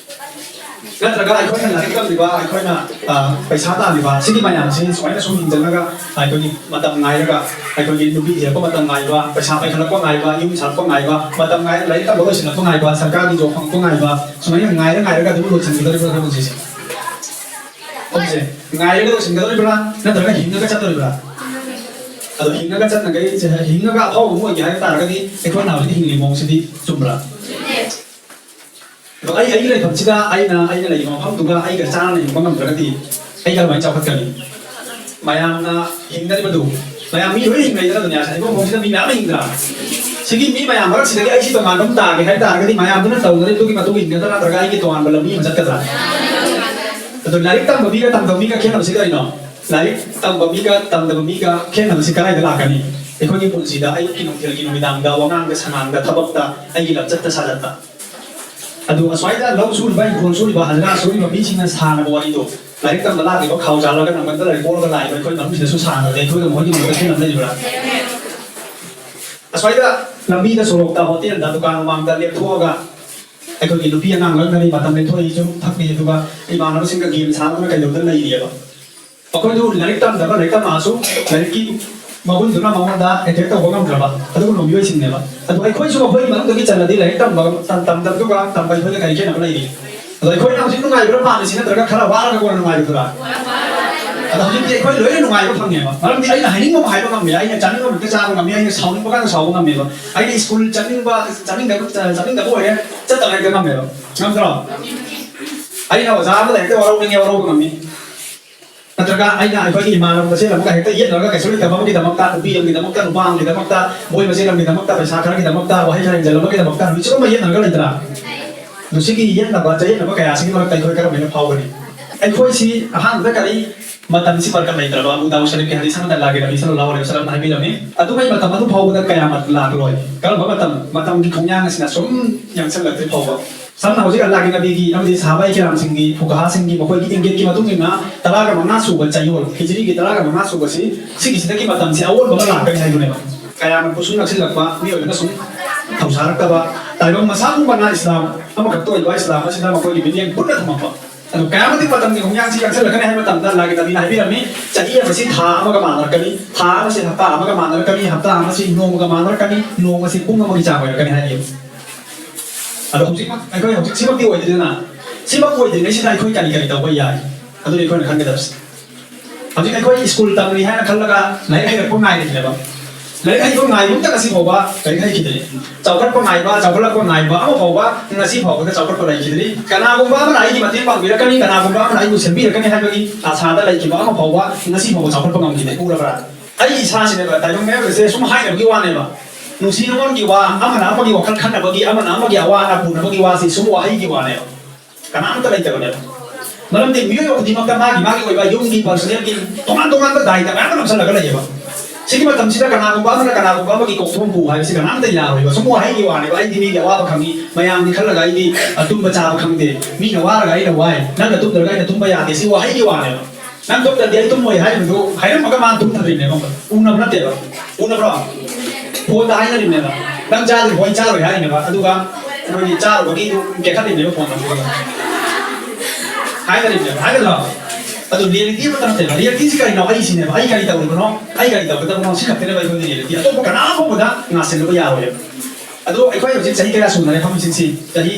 ꯅꯠꯇ꯭ꯔꯒ ꯑꯩꯈꯣꯏꯅ ꯂꯥꯏꯔꯤꯛ ꯇꯝꯂꯤꯕ, ꯑꯩꯈꯣꯏꯅ, ꯑ, ꯄꯩꯁꯥ ꯇꯥꯜꯂꯤꯕ, ꯁꯤꯒꯤ ꯃꯌꯥꯝꯁꯤ ꯁꯨꯃꯥꯏꯅ ꯁꯨꯝ ꯍꯤꯡꯖꯤꯜꯂꯒ ꯑꯩꯈꯣꯏꯒꯤ ꯃꯇꯝ ꯉꯥꯏꯔꯒ, ꯑꯩꯈꯣꯏꯒꯤ ꯅꯨꯄꯤ ꯊꯤꯔꯛꯄ ꯃꯇꯝ ꯉꯥꯏꯕ, ꯄꯩꯁꯥ ꯄꯥꯏꯈꯠꯂꯛꯄ ꯉꯥꯏꯕ, ꯌꯨꯝ ꯁꯥꯔꯛꯄ ꯉꯥꯏꯕ, ꯃꯇꯝ ꯉꯥꯏꯔꯒ ꯂꯥꯏꯔꯤꯛ ꯇꯝꯕ ꯂꯣꯏꯁꯤꯜꯂꯛꯄ ꯉꯥꯏꯕ, ꯁꯔꯀꯥꯔꯒꯤ ꯖꯣꯕ ꯐꯪꯉꯛꯄ ꯉꯥꯏꯕ, ꯁꯨꯃꯥꯏꯅ ꯉꯥꯏꯔ ꯉꯥꯏꯔꯒ ꯑꯗꯨꯝ ꯂꯣꯏꯁꯤꯟꯒꯗꯧꯔꯤꯕ꯭ꯔꯥ ꯑꯩꯈꯣꯏ ꯄꯨꯟꯁꯤꯁꯦ? ꯄꯨꯟꯁꯤꯁꯦ ꯉꯥꯏꯔꯒ ꯂꯣꯏꯁꯤꯟꯒꯗꯧꯔꯤꯕ꯭ꯔꯥ, ꯅꯠꯇ꯭ꯔꯒ ꯍꯤꯡꯉꯒ ꯆꯠꯇꯧꯔꯤꯕ꯭ꯔꯥ? ꯑꯗꯣ ꯍꯤꯡꯉꯒ ꯆꯠꯅꯉꯩ, ꯍꯤꯡꯉꯒ ꯑꯐꯥꯎꯕ ꯑꯃ ꯑꯣꯏꯒꯦ ꯍꯥꯏꯕ ꯇꯥꯔꯒꯗꯤ ꯑꯩꯈꯣꯏꯅ ꯍꯧꯖꯤꯛ ꯍꯤꯡꯂꯤꯕ ꯃꯑꯣꯡꯁꯤꯗꯤ ꯆꯨꯝꯕ꯭ꯔꯥ? ꯑꯗꯣ ꯑꯩ, ꯑꯩꯒꯤ ꯂꯩꯐꯝꯁꯤꯗ ꯑꯩꯅ, ꯑꯩꯅ ꯂꯩꯔꯤꯕ ꯃꯐꯝꯗꯨꯒ ꯑꯩꯒ ꯆꯥꯟꯅꯅ ꯍꯤꯡꯕ ꯉꯝꯗ꯭ꯔꯒꯗꯤ ꯑꯩ ꯀꯔꯝꯍꯥꯏꯅ ꯆꯥꯎꯈꯠꯀꯅꯤ? ꯃꯌꯥꯝꯅ ꯍꯤꯡꯅꯔꯤꯕꯗꯨ, ꯃꯌꯥꯝ ꯃꯤ ꯂꯣꯏꯅ ꯍꯤꯡꯅꯩꯗꯅ ꯗꯨꯅꯤꯌꯥꯁꯤꯗ, ꯏꯕꯣꯛ ꯐꯥꯎꯁꯤꯗ ꯃꯤ ꯃꯌꯥꯝ ꯑꯃ ꯍꯤꯡꯗ꯭ꯔꯥ? ꯁꯤꯒꯤ ꯃꯤ ꯃꯌꯥꯝ ꯃꯔꯛꯁꯤꯗꯒꯤ ꯑꯩꯁꯤ ꯇꯣꯉꯥꯟꯕ ꯑꯃ ꯇꯥꯒꯦ ꯍꯥꯏ ꯇꯥꯔꯒꯗꯤ ꯃꯌꯥꯝꯗꯨꯅ ꯇꯧꯅꯔꯤꯕꯗꯨꯒꯤ ꯃꯇꯨꯡ ꯏꯟꯒꯗ꯭ꯔꯥ, ꯅꯠꯇ꯭ꯔꯒ ꯑꯩꯒꯤ ꯇꯣꯉꯥꯟꯕ ꯂꯝꯕꯤ ꯑꯃ ꯆꯠꯀꯗ꯭ꯔꯥ? ꯑꯗꯣ ꯂꯥꯏꯔꯤꯛ ꯇꯝꯕ ꯃꯤꯒ ꯇꯝꯗꯕ ꯃꯤꯒ ꯈꯦꯠꯅꯕꯁꯤ ꯀꯔꯤꯅꯣ? ꯂꯥꯏꯔꯤꯛ ꯇꯝꯕ ꯃꯤꯒ ꯇꯝꯗꯕ ꯃꯤꯒ ꯈꯦꯠꯅꯕꯁꯤ ꯀꯗꯥꯏꯗ ꯂꯥꯛꯀꯅꯤ? ꯑꯩꯈꯣꯏꯒꯤ ꯄꯨꯟꯁꯤꯗ ꯑꯌꯨꯛꯀꯤ, ꯅꯨꯡꯊꯤꯜꯒꯤ, ꯅꯨꯃꯤꯗꯥꯡꯗ, ꯋꯥꯉꯥꯡꯗ, ꯁꯉꯥꯡꯗ, ꯊꯕꯛꯇ, ꯑꯩꯒꯤ ꯂꯝꯆꯠꯇ ꯁꯥꯖꯠꯇ꯫ ꯑꯗꯨ ꯑꯁ꯭ꯋꯥꯏꯗ ꯂꯧ ꯁꯨꯔꯤꯕ, ꯏꯪꯈꯣꯜ ꯁꯨꯔꯤꯕ, ꯍꯖꯤꯔꯥ ꯁꯨꯔꯤꯕ ꯃꯤꯁꯤꯡꯅ ꯁꯥꯟꯅꯕ ꯋꯥꯔꯤꯗꯣ, ꯂꯥꯏꯔꯤꯛ ꯇꯝꯕ ꯂꯥꯛꯂꯤꯕ, ꯈꯥꯎ ꯆꯥꯜꯂꯒ ꯅꯪꯒꯟꯗ ꯂꯥꯏꯔꯤꯛ ꯀꯣꯜꯂꯒ ꯂꯥꯛꯏꯕ ꯑꯩꯈꯣꯏ ꯃꯅꯨꯡꯁꯤꯗꯁꯨ ꯁꯥꯟꯅꯔꯗꯤ ꯑꯩꯈꯣꯏꯒ ꯃꯈꯣꯏꯒꯤ ꯃꯔꯛꯇ ꯈꯦꯠꯅꯕ ꯂꯩꯕ꯭ꯔꯥ? ꯑꯁ꯭ꯋꯥꯏꯗ ꯂꯝꯕꯤꯗ, ꯁꯣꯔꯣꯛꯇ, ꯍꯣꯇꯦꯜꯗ, ꯗꯨꯀꯥꯟ ꯃꯃꯥꯡꯗ ꯂꯦꯞꯊꯣꯛꯑꯒ ꯑꯩꯈꯣꯏꯒꯤ ꯅꯨꯄꯤ ꯑꯉꯥꯡ ꯂꯣꯏꯅ ꯃꯔꯤ ꯃꯇꯝ ꯂꯦꯞꯊꯣꯛꯏꯁꯨ ꯊꯛꯂꯤ, ꯑꯗꯨꯒ ꯏꯃꯥꯟꯅꯕꯁꯤꯡꯒ ꯒꯦꯝ ꯁꯥꯟꯅꯗꯅ ꯀꯩꯗꯧꯗꯅ ꯂꯩꯔꯤꯑꯕ꯫ ꯑꯩꯈꯣꯏꯗꯨ ꯂꯥꯏꯔꯤꯛ ꯇꯝꯗꯕ, ꯂꯥꯏꯔꯤꯛ ꯇꯝꯃꯛꯑꯁꯨ ꯂꯥꯏꯔꯤꯛꯀꯤ ꯃꯒꯨꯟꯗꯨꯅ ꯃꯉꯣꯟꯗ ꯑꯦꯇꯦꯛ ꯇꯧꯕ ꯉꯝꯗ꯭ꯔꯕ ꯑꯗꯨꯒꯨꯝꯕ ꯃꯤꯑꯣꯏꯁꯤꯡꯅꯦꯕ꯫ ꯑꯗꯨ ꯑꯩꯈꯣꯏꯁꯨ ꯃꯈꯣꯏꯒꯤ ꯃꯅꯨꯡꯗꯒꯤ ꯆꯜꯂꯗꯤ ꯂꯥꯏꯔꯤꯛ ꯇꯝꯕ, ꯇꯝ-, ꯇꯝꯗꯕꯗꯨꯒ ꯇꯝꯕ ꯑꯩꯈꯣꯏꯒ ꯀꯔꯤ ꯈꯦꯠꯅꯕ ꯂꯩꯔꯤ? ꯑꯗꯣ ꯑꯩꯈꯣꯏꯅ ꯍꯧꯖꯤꯛ ꯅꯨꯡꯉꯥꯏꯕ꯭ꯔꯥ ꯄꯥꯝꯃꯤꯁꯤ, ꯅꯠꯇ꯭ꯔꯒ ꯈꯔ ꯋꯥꯔꯒ ꯀꯣꯟꯅ ꯅꯨꯡꯉꯥꯏꯕꯗꯨꯔꯥ? ꯑꯗꯣ ꯍꯧꯖꯤꯛꯇꯤ ꯑꯩꯈꯣꯏ ꯂꯣꯏꯅ ꯅꯨꯡꯉꯥꯏꯕ ꯐꯪꯉꯦꯕ, ꯃꯔꯝꯗꯤ ꯑꯩꯅ ꯍꯥꯏꯅꯤꯡꯕ ꯑꯃ ꯍꯥꯏꯕ ꯉꯝꯃꯦ, ꯑꯩꯅ ꯆꯥꯅꯤꯡꯕ ꯑꯃ ꯍꯦꯛꯇ ꯆꯥꯕ ꯉꯝꯃꯤ, ꯑꯩꯅ ꯁꯥꯎꯅꯤꯡꯕ ꯀꯥꯟꯗ ꯁꯥꯎꯕ ꯉꯝꯃꯦꯕ, ꯑꯩꯅ ꯁ꯭ꯀꯨꯜ ꯆꯠꯅꯤꯡꯕ, ꯆꯠꯅꯤꯡꯗꯕ, ꯆꯠꯅꯤꯡꯗꯕ ꯑꯣꯏꯔꯦ, ꯆꯠꯇꯕ ꯍꯦꯛꯇ ꯉꯝꯃꯦꯕ꯫ ꯉꯝꯗ꯭ꯔꯣ? ꯑꯩꯅ ꯑꯣꯖꯥ ꯑꯃꯗ ꯍꯦꯛꯇ ꯋꯥꯔꯧꯅꯤꯡꯉꯦ, ꯋꯥꯔꯧꯕ ꯉꯝꯃꯤ꯫ ꯅꯠꯇ꯭ꯔꯒ ꯑꯩꯅ ꯑꯩꯈꯣꯏꯒꯤ ꯏꯃꯥꯟꯅꯕ ꯃꯁꯦꯜ ꯑꯃꯒ ꯍꯦꯛꯇ ꯌꯦꯠꯅꯔꯒ ꯀꯩꯁꯨ ꯂꯩꯇꯕ ꯑꯃꯒꯤꯗꯃꯛꯇ, ꯅꯨꯄꯤ ꯑꯃꯒꯤꯗꯃꯛꯇ, ꯅꯨꯄꯥ ꯑꯃꯒꯤꯗꯃꯛꯇ, ꯃꯣꯏ ꯃꯁꯦꯜ ꯑꯃꯒꯤꯗꯃꯛꯇ, ꯄꯩꯁꯥ ꯈꯔꯒꯤꯗꯃꯛꯇ, ꯋꯥꯍꯩ ꯈꯔ ꯍꯦꯟꯖꯜꯂꯝꯕꯒꯤꯗꯃꯛꯇ ꯍꯧꯖꯤꯛꯁꯨ ꯑꯃ ꯌꯦꯠꯅꯔꯒ ꯂꯩꯇ꯭ꯔꯥ? ꯑꯗꯨ ꯁꯤꯒꯤ ꯌꯦꯠꯅꯕ, ꯆꯌꯦꯠꯅꯕ ꯀꯌꯥꯁꯤꯒꯤ ꯃꯔꯛꯇ ꯑꯩꯈꯣꯏ ꯀꯔꯝ ꯍꯥꯏꯅ ꯐꯥꯎꯒꯅꯤ? ꯑꯩꯈꯣꯏꯁꯤ ꯑꯍꯥꯟꯕꯗ ꯀꯔꯤ? ꯃꯇꯝꯁꯤ ꯕꯔꯀꯠ ꯂꯩꯇ꯭ꯔꯕ꯫ ꯑꯕꯨ ꯗꯥꯎꯗ ꯁꯔꯤꯐꯀꯤ ꯍꯗꯤꯁ ꯑꯃꯗ ꯑꯜꯂꯥꯍꯒꯤ ꯅꯕꯤ ꯁꯜꯂꯜꯂꯥꯍꯨ ꯑꯂꯩꯍꯤ ꯋꯁꯜꯂꯝꯅ ꯍꯥꯏꯕꯤꯔꯝꯃꯤ, ꯑꯗꯨꯉꯩ ꯃꯇꯝ ꯑꯗꯨ ꯐꯥꯎꯕꯗ ꯀꯌꯥꯃꯠ ꯂꯥꯛꯂꯣꯏ꯫ ꯀꯔꯝꯕ ꯃꯇꯝ? ꯃꯇꯝꯒꯤ ꯈꯣꯡꯌꯥꯡ ꯑꯁꯤꯅ ꯁꯨꯝ ꯌꯥꯡꯁꯤꯜꯂꯛꯇ꯭ꯔꯤ ꯐꯥꯎꯕ꯫ ꯁꯝꯅ ꯍꯧꯖꯤꯛ ꯑꯜꯂꯥꯍꯒꯤ ꯅꯕꯤꯒꯤ ꯑꯃꯗꯤ ꯁꯍꯥꯕꯥꯏ ꯀꯤꯔꯥꯝꯁꯤꯡꯒꯤ, ꯐꯨꯀꯥꯍꯥꯁꯤꯡꯒꯤ, ꯃꯈꯣꯏꯒꯤ ꯏꯪꯒꯤꯠꯀꯤ ꯃꯇꯨꯡ ꯏꯟꯅ ꯇꯔꯥꯒ ꯃꯉꯥ ꯁꯨꯕ ꯆꯌꯣꯜ, ꯍꯤꯖꯔꯤꯒꯤ ꯇꯔꯥꯒ ꯃꯉꯥ ꯁꯨꯕꯁꯤ, ꯁꯤꯒꯤꯁꯤꯗꯒꯤ ꯃꯇꯝꯁꯤ ꯑꯑꯣꯟꯕ ꯑꯃ ꯂꯥꯛꯀꯅꯤ ꯍꯥꯏꯕꯅꯦꯕ꯫ ꯀꯌꯥꯃꯠꯄꯨ ꯁꯨꯝ ꯅꯛꯁꯤꯜꯂꯛꯄ, ꯃꯤꯑꯣꯏꯕꯅ ꯁꯨꯝ ꯊꯧꯁꯥꯔꯛꯇꯕ, ꯇꯥꯏꯕꯪ ꯃꯁꯥ ꯄꯨꯝꯕꯅ ꯏꯁꯂꯥꯝ ꯑꯃꯈꯛꯇ ꯑꯣꯏꯕ ꯏꯁꯂꯥꯝ ꯑꯁꯤꯗ ꯃꯈꯣꯏꯒꯤ ꯃꯤꯠꯌꯦꯡ ꯄꯨꯟꯅ ꯊꯝꯃꯛꯄ꯫ ꯑꯗꯨ ꯀꯌꯥꯃꯠꯀꯤ ꯃꯇꯝꯒꯤ ꯈꯣꯡꯌꯥꯡꯁꯤ ꯌꯥꯡꯁꯤꯜꯂꯛꯀꯅꯤ ꯍꯥꯏꯕ ꯃꯇꯝꯗ ꯑꯜꯂꯥꯍꯒꯤ ꯅꯕꯤꯅ ꯍꯥꯏꯕꯤꯔꯝꯃꯤ, ꯆꯍꯤ ꯑꯃꯁꯤ ꯊꯥ ꯑꯃꯒ ꯃꯥꯟꯅꯔꯛꯀꯅꯤ, ꯊꯥ ꯑꯃꯁꯤ ꯍꯞꯇꯥ ꯑꯃꯒ ꯃꯥꯟꯅꯔꯛꯀꯅꯤ, ꯍꯞꯇꯥ ꯑꯃꯁꯤ ꯅꯣꯡꯃꯒ ꯃꯥꯟꯅꯔꯛꯀꯅꯤ, ꯅꯣꯡꯃꯁꯤ ꯄꯨꯡ ꯑꯃꯒꯤ ꯆꯥꯡ ꯑꯣꯏꯔꯛꯀꯅꯤ ꯍꯥꯏꯔꯤ꯫ ꯑꯗꯣ ꯍꯧꯖꯤꯛꯃꯛ ꯑꯩꯈꯣꯏ ꯍꯧꯖꯤꯛ ꯁꯤꯃꯛꯇꯤ ꯑꯣꯏꯗ꯭ꯔꯤꯗꯅ, ꯁꯤꯃꯛ ꯑꯣꯏꯗ꯭ꯔꯤꯉꯩꯁꯤꯗ ꯑꯩꯈꯣꯏ ꯀꯔꯤ ꯀꯔꯤ ꯇꯧꯕ ꯌꯥꯏ? ꯑꯗꯨꯅꯤ ꯑꯩꯈꯣꯏꯅ ꯈꯟꯒꯗꯕꯁꯦ꯫ ꯍꯧꯖꯤꯛ ꯑꯩꯈꯣꯏ ꯁ꯭ꯀꯨꯜ ꯇꯝꯂꯤ ꯍꯥꯏꯅ ꯈꯜꯂꯒ ꯂꯥꯏꯔꯤꯛ ꯍꯩꯔꯛꯄ ꯉꯥꯏꯔꯤꯅꯦꯕ꯫ ꯂꯥꯏꯔꯤꯛ ꯍꯩꯕ ꯉꯥꯏꯕ ꯑꯃꯇ ꯉꯁꯤ ꯐꯥꯎꯕ ꯂꯥꯏꯔꯤꯛ ꯍꯩꯈꯤꯗ꯭ꯔꯤ꯫ ꯆꯥꯎꯈꯠꯄ ꯉꯥꯏꯕ, ꯆꯥꯎꯈꯠꯂꯛꯄ ꯉꯥꯏꯕ ꯑꯃ ꯐꯥꯎꯕ ꯉꯁꯤ ꯐꯥꯎꯕꯗ ꯆꯥꯎꯈꯠꯄ ꯂꯩꯈꯤꯗ꯭ꯔꯤ꯫ ꯀꯅꯥꯒꯨꯝꯕ ꯑꯃꯅ ꯑꯩꯒꯤ ꯃꯇꯦꯡ ꯄꯥꯡꯕꯤꯔꯛꯀꯅꯤ, ꯀꯅꯥꯒꯨꯝꯕ ꯑꯃꯅ ꯑꯩꯕꯨ ꯁꯦꯝꯕꯤꯔꯛꯀꯅꯤ ꯍꯥꯏꯕꯒꯤ ꯑꯁꯥꯗ ꯂꯩꯈꯤꯕ ꯑꯃ ꯐꯥꯎꯕ ꯉꯁꯤ ꯐꯥꯎꯕ ꯆꯥꯎꯈꯠꯄ ꯉꯝꯈꯤꯗꯦ꯫ ꯎꯔꯕ꯭ꯔꯥ? ꯑꯩ ꯏꯁꯥꯁꯤꯅꯦꯕ, ꯇꯥꯏꯕꯪ ꯃꯤꯑꯣꯏꯕꯁꯦ ꯁꯨꯝ ꯍꯥꯏꯅꯕꯒꯤ ꯋꯥꯅꯦꯕ꯫ ꯅꯨꯡꯁꯤ ꯅꯨꯡꯉꯣꯟꯒꯤ ꯋꯥ, ꯑꯃꯅ ꯑꯃꯒꯤ ꯋꯥꯈꯜ ꯈꯟꯅꯕꯒꯤ, ꯑꯃꯅ ꯑꯃꯒꯤ ꯑꯋꯥ ꯑꯅꯥ ꯄꯨꯅꯕꯒꯤ ꯋꯥꯁꯤ ꯁꯨꯝ ꯋꯥꯍꯩꯒꯤ ꯋꯥꯅꯦꯕ꯫ ꯀꯅꯥꯝꯇ ꯂꯩꯇꯕꯅꯦꯕ꯫ ꯃꯔꯝꯗꯤ ꯃꯤꯑꯣꯏꯕ ꯈꯨꯗꯤꯡꯃꯛꯇ ꯃꯥꯒꯤ ꯃꯥꯒꯤ ꯑꯣꯏꯕ ꯌꯨꯝꯒꯤ personalꯒꯤ ꯇꯣꯉꯥꯟ ꯇꯣꯉꯥꯟꯕ ꯗꯥꯏꯇ ꯃꯌꯥꯝ ꯑꯃ ꯅꯝꯁꯤꯜꯂꯒ ꯂꯩꯌꯦꯕ꯫ ꯁꯤꯒꯤ ꯃꯇꯝꯁꯤꯗ ꯀꯅꯥꯒꯨꯝꯕ ꯑꯃꯅ ꯀꯅꯥꯒꯨꯝꯕ ꯑꯃꯒꯤ ꯀꯣꯛꯊꯣꯡ ꯄꯨ ꯍꯥꯏꯕꯁꯤ ꯀꯅꯥꯝꯇ ꯌꯥꯔꯣꯏꯕ꯫ ꯁꯨꯝ ꯋꯥꯍꯩꯒꯤ ꯋꯥꯅꯦꯕ, "ꯑꯩꯗꯤ ꯃꯤꯒꯤ ꯑꯋꯥꯕ ꯈꯪꯉꯤ, ꯃꯌꯥꯝꯒꯤ ꯈꯜꯂꯒ ꯑꯩꯗꯤ ꯑꯇꯨꯝꯕ ꯆꯥꯕ ꯈꯪꯗꯦ, ꯃꯤꯅ ꯋꯥꯔꯒ ꯑꯩꯅ ꯋꯥꯏ, ꯅꯪꯅ ꯇꯨꯝꯗ꯭ꯔꯒ ꯑꯩꯅ ꯇꯨꯝꯕ ꯌꯥꯗꯦ", ꯁꯤ ꯋꯥꯍꯩꯒꯤ ꯋꯥꯅꯦꯕ꯫ "ꯅꯪ ꯇꯨꯝꯗ꯭ꯔꯗꯤ ꯑꯩ ꯇꯨꯝꯃꯣꯏ" ꯍꯥꯏꯔꯤꯕꯗꯨ ꯍꯥꯏꯔꯝꯃꯒ ꯃꯥ ꯇꯨꯝꯊꯗ꯭ꯔꯤꯅꯦꯕ꯫ ꯎꯅꯕ ꯅꯠꯇꯦꯕ꯫ ꯎꯅꯕ꯭ꯔꯣ? ꯐꯣꯟꯗ ꯍꯥꯏꯅꯔꯤꯕꯅꯦꯕ꯫ "ꯅꯪ ꯆꯥꯗ꯭ꯔꯤ ꯍꯣꯏ ꯆꯥꯔꯣꯏ" ꯍꯥꯏꯔꯤꯅꯦꯕ꯫ ꯑꯗꯨꯒ ꯑꯩꯈꯣꯏꯒꯤ ꯆꯥꯔꯨꯕꯒꯤ ꯀꯦꯈꯠꯂꯤꯕꯅꯦꯕ ꯐꯣꯟꯗ꯫ ꯍꯥꯏꯅꯔꯤꯕꯅꯦꯕ꯫ ꯍꯥꯏꯒꯗ꯭ꯔꯣ? ꯑꯗꯨ reality ꯑꯃꯠꯇ ꯅꯠꯇꯦꯕ꯫ Realityꯁꯤ ꯀꯔꯤꯅꯣ? ꯑꯩꯁꯤꯅꯦꯕ꯫ ꯑꯩ ꯀꯔꯤ ꯇꯧꯔꯤꯕꯅꯣ? ꯑꯩ ꯀꯔꯤ ꯇꯧꯒꯗꯕꯅꯣ? ꯁꯤ ꯈꯛꯇꯅꯦꯕ ꯑꯩꯈꯣꯏꯒꯤ reality꯫ ꯑꯇꯣꯞꯄ ꯀꯅꯥꯒꯨꯝꯕꯗ ꯉꯥꯁꯤꯜꯂꯨꯕ ꯌꯥꯔꯣꯏꯕ꯫ ꯑꯗꯣ ꯑꯩꯈꯣꯏ ꯍꯧꯖꯤꯛ ꯆꯍꯤ ꯀꯌꯥ ꯁꯨꯅꯔꯦ ꯐꯝꯃꯤꯁꯤꯡꯁꯤ? ꯆꯍꯤ